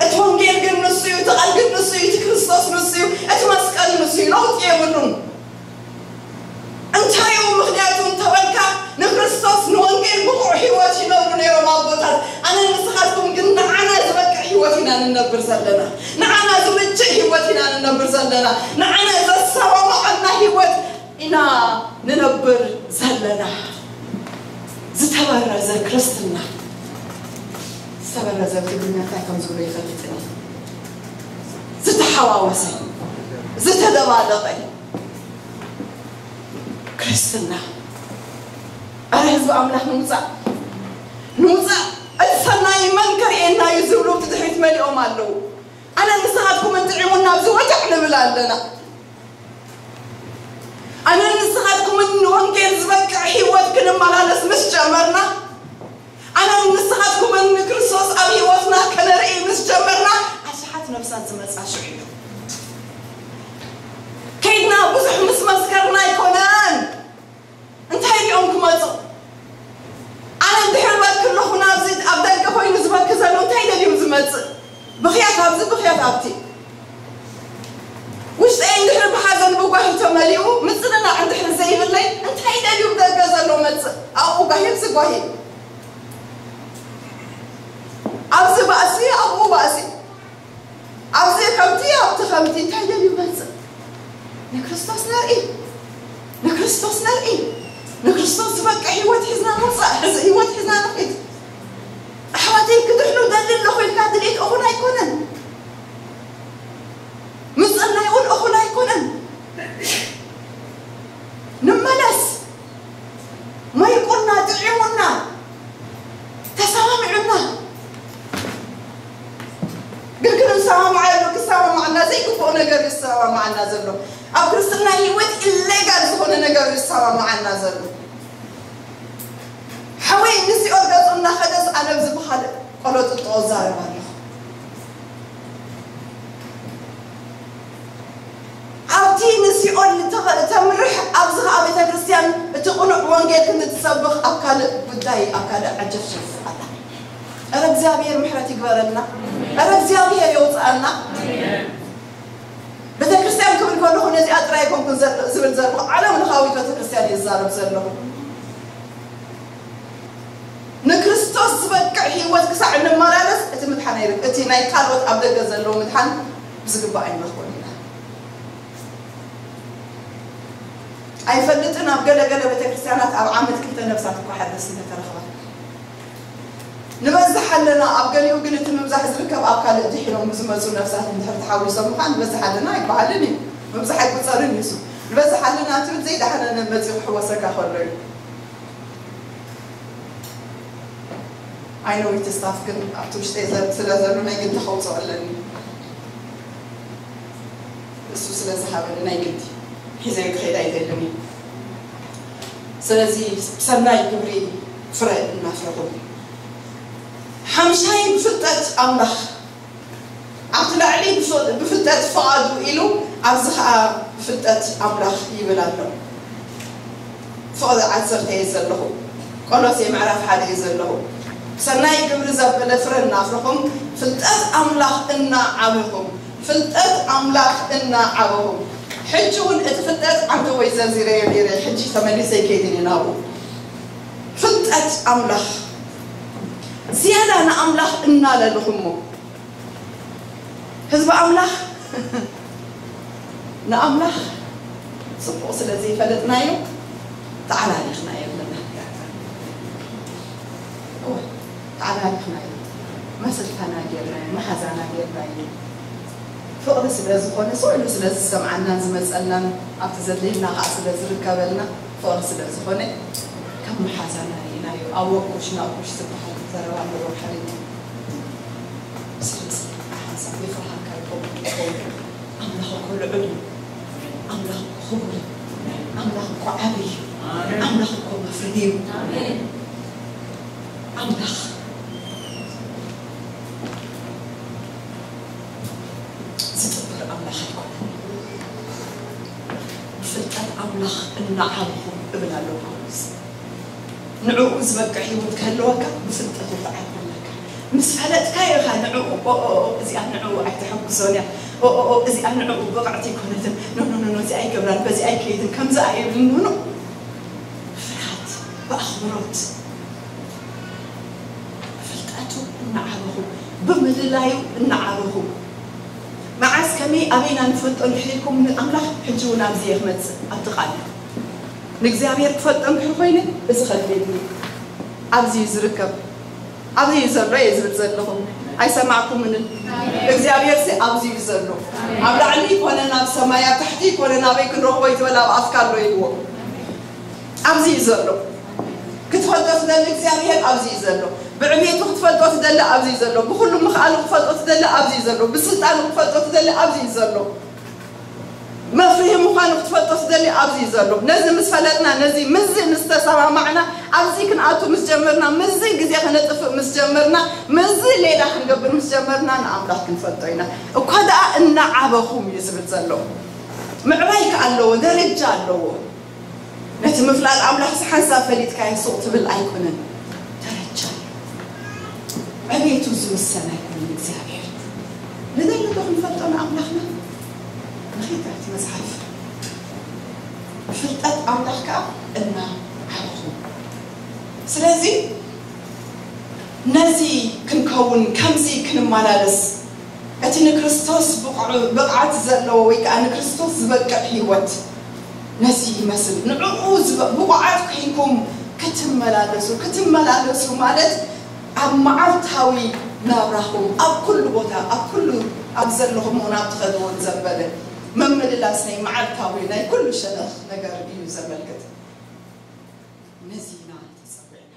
እቲ ወንጌል ግን ንሱ እዩ፣ እቲ ቃል ግን ንሱ እዩ፣ እቲ ክርስቶስ ንሱ እዩ፣ እቲ መስቀል ንሱ እዩ። ለውጢ የብሉን። እንታይ እዩ ምኽንያቱ እንተበልካ፣ ንክርስቶስ ንወንጌል ብቑዕ ህይወት ይነብሩ ነይሮም ኣቦታት። ኣነ ንስኻትኩም ግን ንዓና ዝበቅዕ ህይወት ኢና ንነብር ዘለና። ንዓና ዝምችእ ህይወት ኢና ንነብር ዘለና። ንዓና ዘሰማምዓና ህይወት ኢና ንነብር ዘለና። ዝተበረዘ ክርስትና፣ ዝተበረዘ ብትግርኛ እንታይ ከም ዝብሎ ይፈልጥን እዩ። ዝተሓዋወሰ፣ ዝተደባለቐ ክርስትና። ኣረ ህዝቢ ኣምላኽ ንውፃእ፣ ንውፃእ። እቲ ሰናይ መን ከርእየና እዩ ዝብሉ ብቲ ድሕሪት መሊኦም ኣለዉ። ኣነ ንስኻትኩም እንጥዒሙና ኣብዚ ወጃዕ ንብል ኣለና። ኣነ ንስኻትኩምን ንወንጌል ዝበቅዕ ህይወት ክንመላለስ ምስ ጀመርና፣ ኣነ ንስኻትኩምን ንክርስቶስ ኣብ ህይወትና ከነርኢ ምስ ጀመርና፣ ኣሽሓት ነፍሳት ዝመጻ ሽዑ እዩ። ከይድና ብዙሕ ምስ መስከርና ኣይኮነን። እንታይ ሪኦም ክመጹ? ኣነ እንድሕር በኪ ኣለኹ፣ ናብዚ ኣብ ደገ ኮይኑ ዝበኪ ዘሎ እንታይ ደልዩ ዝመጽእ? ብኽያት ኣብዚ፣ ብኽያት ኣብቲ። ውሽጠይ እንድሕር ብሓዘን ብጓሂ ተመሊኡ፣ ምጽንናዕ እንድሕር ዘይብለይ፣ እንታይ ደልዩ ብደገ ዘሎ መጽእ? ኣብኡ ጓሂ፣ ኣብዚ ጓሂ። ኣብዚ ባእሲ፣ ኣብኡ ባእሲ። ኣብዚ ከምቲ፣ ኣብቲ ከምቲ፣ እንታይ ደልዩ መጽእ? ንክርስቶስ ነርኢ፣ ንክርስቶስ ነርኢ፣ ንክርስቶስ ዝበቅዕ ህይወት ሒዝና ንውጻእ፣ ሕዚ ህይወት ሒዝና ንኺድ። ኣሕዋተይ ክድሕኑ ደሊ ኣለኹ ኢልካ ድሌት እኹል ኣይኮነን። ምጽናይ እውን እኹል ኣይኮነን። ንመለስ። መይቁና፣ ጥዒሙና፣ ተሰማሚዑና። ግን ክንሰማማዓሉ፣ ክሰማማዓና ዘይግብኦ ነገር እዩ ዝሰማማዓና ዘሎ። ኣብ ክርስትና ህይወት ኢሌጋል ዝኾነ ነገር እዩ ዝሰማማዓና ዘሎ። ሓወይ ንሲኦል ገጹ እናኸደስ ኣነ ኣብዚ ብኻልእ ቆሎ ጥጥቆ እዛረብ ኣለኹ። ኣብቲ ንሲኦል ተኸ-፣ ተምርሕ፣ ኣብዚ ኸኣ ቤተ ክርስቲያን እቲ ቅኑዕ ወንጌል ክንትሰብኽ ኣብ ካልእ ጉዳይ፣ ኣብ ካልእ ዓጀፍጀፍ ኣላ። ኧረ እግዚኣብሔር ምሕረት ይግበረልና። ኧረ እግዚኣብሔር የውፅኣና። ቤተ ክርስቲያን ክብል ከለኹ ነዚኣ ጥራይ ኣይኮንኩን ዘለ-፣ ዝብል ዘለኹ፣ ዓለም ለኻዊት ቤተ ክርስቲያን እየ ዝዛረብ ዘለኹ። ንክርስቶስ ዝበቅዕ ህይወት ክሳዕ እንመላለስ እቲ ምድሓን ኣይርክ-፣ እቲ ናይ ካልኦት ኣብ ደገ ዘለዉ ምድሓን ብዝግባእ ኣይንረኽቦን ኢና። ኣይፈልጥን፣ ኣብ ገለ ገለ ቤተ ክርስቲያናት ኣብ ዓመት ክልተ ነብሳት እኳ ሓደስ እንተተረኽባ። ንበዝሕ ኣለና፣ ኣብ ገሊኡ ግን እቲ ምብዛሕ ዝርከብ ኣብ ካልእ ድሒሮም ብዝመጹ ነፍሳት እንድሕር ተሓዊሶም ምዃን ንበዝሕ ኣለና ኣይበሃልን እዩ። ምብዛሕ ኣይቁጸርን እዩ እሱ። ንበዝሕ ኣለና ትብል ዘይደሓነ መጺኡ ክሕወሰካ ከሎ እዩ። ኣይ ኖ ኢት ስታፍ ግን ኣብቲ ውሽጠይ ዘ-፣ ስለ ዘሎ ናይ ግዲ ከውፅኦ ኣለኒ። እሱ ስለ ዝሃበኒ ናይ ግዲ ሒዘዮ ክኸይድ ኣይደልን እዩ። ስለዚ ብሰናይ ግብሪ ፍረ እናፍረኹም። ሓምሻይ ብፍልጠት ኣምላኽ ኣብቲ ላዕሊ ብፍ-፣ ብፍልጠት ፍቓዱ ኢሉ ኣብዚ ኸዓ ብፍልጠት ኣምላኽ ይብል ኣሎ። ፍቕሪ ዓሰርተ እየ ዘለኹ። ቆሎሴ ምዕራፍ ሓደ እየ ዘለኹ። ብሰናይ ግብሪ ዘበለ ፍረ እናፍረኹም ፍልጠት ኣምላኽ እናዓበኹም፣ ፍልጠት ኣምላኽ እናዓበኹም። ሕጂ እውን እቲ ፍልጠት ዓንተ ወይ ዘርዚረዮ ነይረ፣ ሕጂ ተመሊሰ ይከይድን እየ ናብኡ። ፍልጠት ኣምላኽ ዝያዳ ንኣምላኽ እናለልኹሞ ህዝቢ ኣምላኽ ንኣምላኽ ጽቡቕ ስለ ዘይፈለጥናዮ ተዓላሊኽናዮ ኣለና። እወ፣ ተዓላሊኽናዮ። መሰልታና ጌርናዮ፣ መሓዛና ጌርናዮ። ፍቕሪ ስለ ዝኾነ፣ ስቕ ኢሉ ስለ ዝሰምዓናን ዝመጸልናን፣ ኣብቲ ዘድልየና ኸኣ ስለ ዝርከበልና፣ ፍቕሪ ስለ ዝኾነ፣ ከም መሓዛና ርኢናዮ። ኣወ ኩሽ ናቁሽ ዝበሃል ዘረባ ኣለዎ ሓርኛ። ስለዚ ሓንሳብ ይፍርሃካ ይኸውን። ኣምላኽ እኮ ልዑል እዩ። ኣምላኽ እኮ ክቡር እዩ። ኣምላኽ እኮ ዓብዪ እዩ። ኣምላኽ እኮ መፍርሂ እዩ። ኣምላኽ ዝጥብር ኣምላኽ ኣይኮነን። ብፍልጠት ኣምላኽ እናዓበኹም እብል ኣሎ ጳውሎስ። ንዕኡ ዝበቅዕ ህይወት ክህልወካ ብፍልጠቱ ትዓቢ ኣለካ። ምስ ፈለጥካዮ ኢኻ ንዕኡ፣ ኦ፣ ኦ፣ ኦ፣ እዚኣ ንዕኡ ኣይተሐጉሶን እያ፣ ኦ፣ ኦ፣ ኦ፣ እዚኣ ንዕኡ ብቕዕቲ ኣይኮነትን፣ ኖ፣ ኖ፣ ኖ፣ ኖ፣ እዚኣ ኣይገብራን፣ በዚኣ ኣይከይድን፣ ከምዚ ኣይብልን፣ ኖ፣ ኖ። ብፍርሃት፣ ብኣኽብሮት፣ ብፍልጠቱ እናዓበኹም፣ ብምልላዩ እናዓበኹም፣ መዓስ ከመይ ኣበይና ንፈልጦ እንድሕር ኢልኩም ንኣምላኽ ሕጂ እውን ኣብዚ እየ ክመጽእ ኣብቲ ቃል ንእግዚኣብሔር ክፈልጦ እንድሕር ኮይነ እዚ ከድልየኒ ኣብዚ እዩ ዝርከብ። ኣብዚ እዩ ዘሎ እየ ዝብል ዘለኹ። ኣይሰማዕኩምንን? እግዚኣብሔር ሲ ኣብዚ እዩ ዘሎ። ኣብ ላዕሊ ይኮነ ናብ ሰማይ፣ ኣብ ታሕቲ ይኮነ ናበይ ክንረኽቦ ይትበል ኣብ ኣፍካ ኣሎ ኢልዎ። ኣብዚ እዩ ዘሎ። ክትፈልጦ ትደሊ እግዚኣብሔር ኣብዚ እዩ ዘሎ። ብዕቤቱ ክትፈልጦ ትደሊ ኣብዚ እዩ ዘሎ። ብኩሉ ምኽኣሉ ክትፈልጦ ትደሊ ኣብዚ እዩ ዘሎ። ብስልጣኑ ክትፈልጦ ትደሊ ኣብዚ እዩ ዘሎ። መፍርሂ ምዃኑ ክትፈልጦ ትደሊ ኣብዚ እዩ ዘሎ። ነዚ ምስ ፈለጥና፣ ነዚ ምስዚ ምስ ተሰማማዕና፣ ኣብዚ ክንኣቱ ምስ ጀመርና፣ ምስዚ ግዜ ከነጥፍእ ምስ ጀመርና፣ ምስዚ ሌላ ክንገብር ምስ ጀመርና ንኣምላኽ ክንፈልጦ ኢና። እኳ ደኣ እናዓበኹም እዩ ዝብል ዘሎ። ምዕባይ ከ ኣለዎ፣ ደረጃ ኣለዎ። ነቲ ምፍላጥ ኣምላኽ ሓንሳብ ፈሊጥካዮ ሱቕ ትብል ኣይኮነን። ደረጃ እዩ። ዕቤቱ ዝውሰን ኣይኮነን እግዚኣብሔር። ንደለዶ ክንፈልጦ ንኣምላኽና ንኸይድ ኣብቲ መጽሓፍ። ፍልጠት ኣምላኽ ከኣ እናዓበኹ። ስለዚ ነዚ ክንከውን፣ ከምዚ ክንመላለስ፣ እቲ ንክርስቶስ ብቕዑ-፣ ብቕዓት ዘለዎ ወይ ከኣ ንክርስቶስ ዝበቅዕ ህይወት ነዚ ይመስል። ንዕኡ ዝበ-፣ ብቑዓት ኮይንኩም ክትመላለሱ፣ ክትመላለሱ ማለት ኣብ መዓልታዊ ናብራኹም፣ ኣብ ኩሉ ቦታ፣ ኣብ ኩሉ ኣብ ዘለኹም ሆን ኣብ ትኸድዎ ዘበለ ምምልላስ ናይ መዓልታዊ ናይ ኩሉ ሸነኽ ነገር እዩ ዘመልክት። ነዚ ኢና ተጸዊዕና።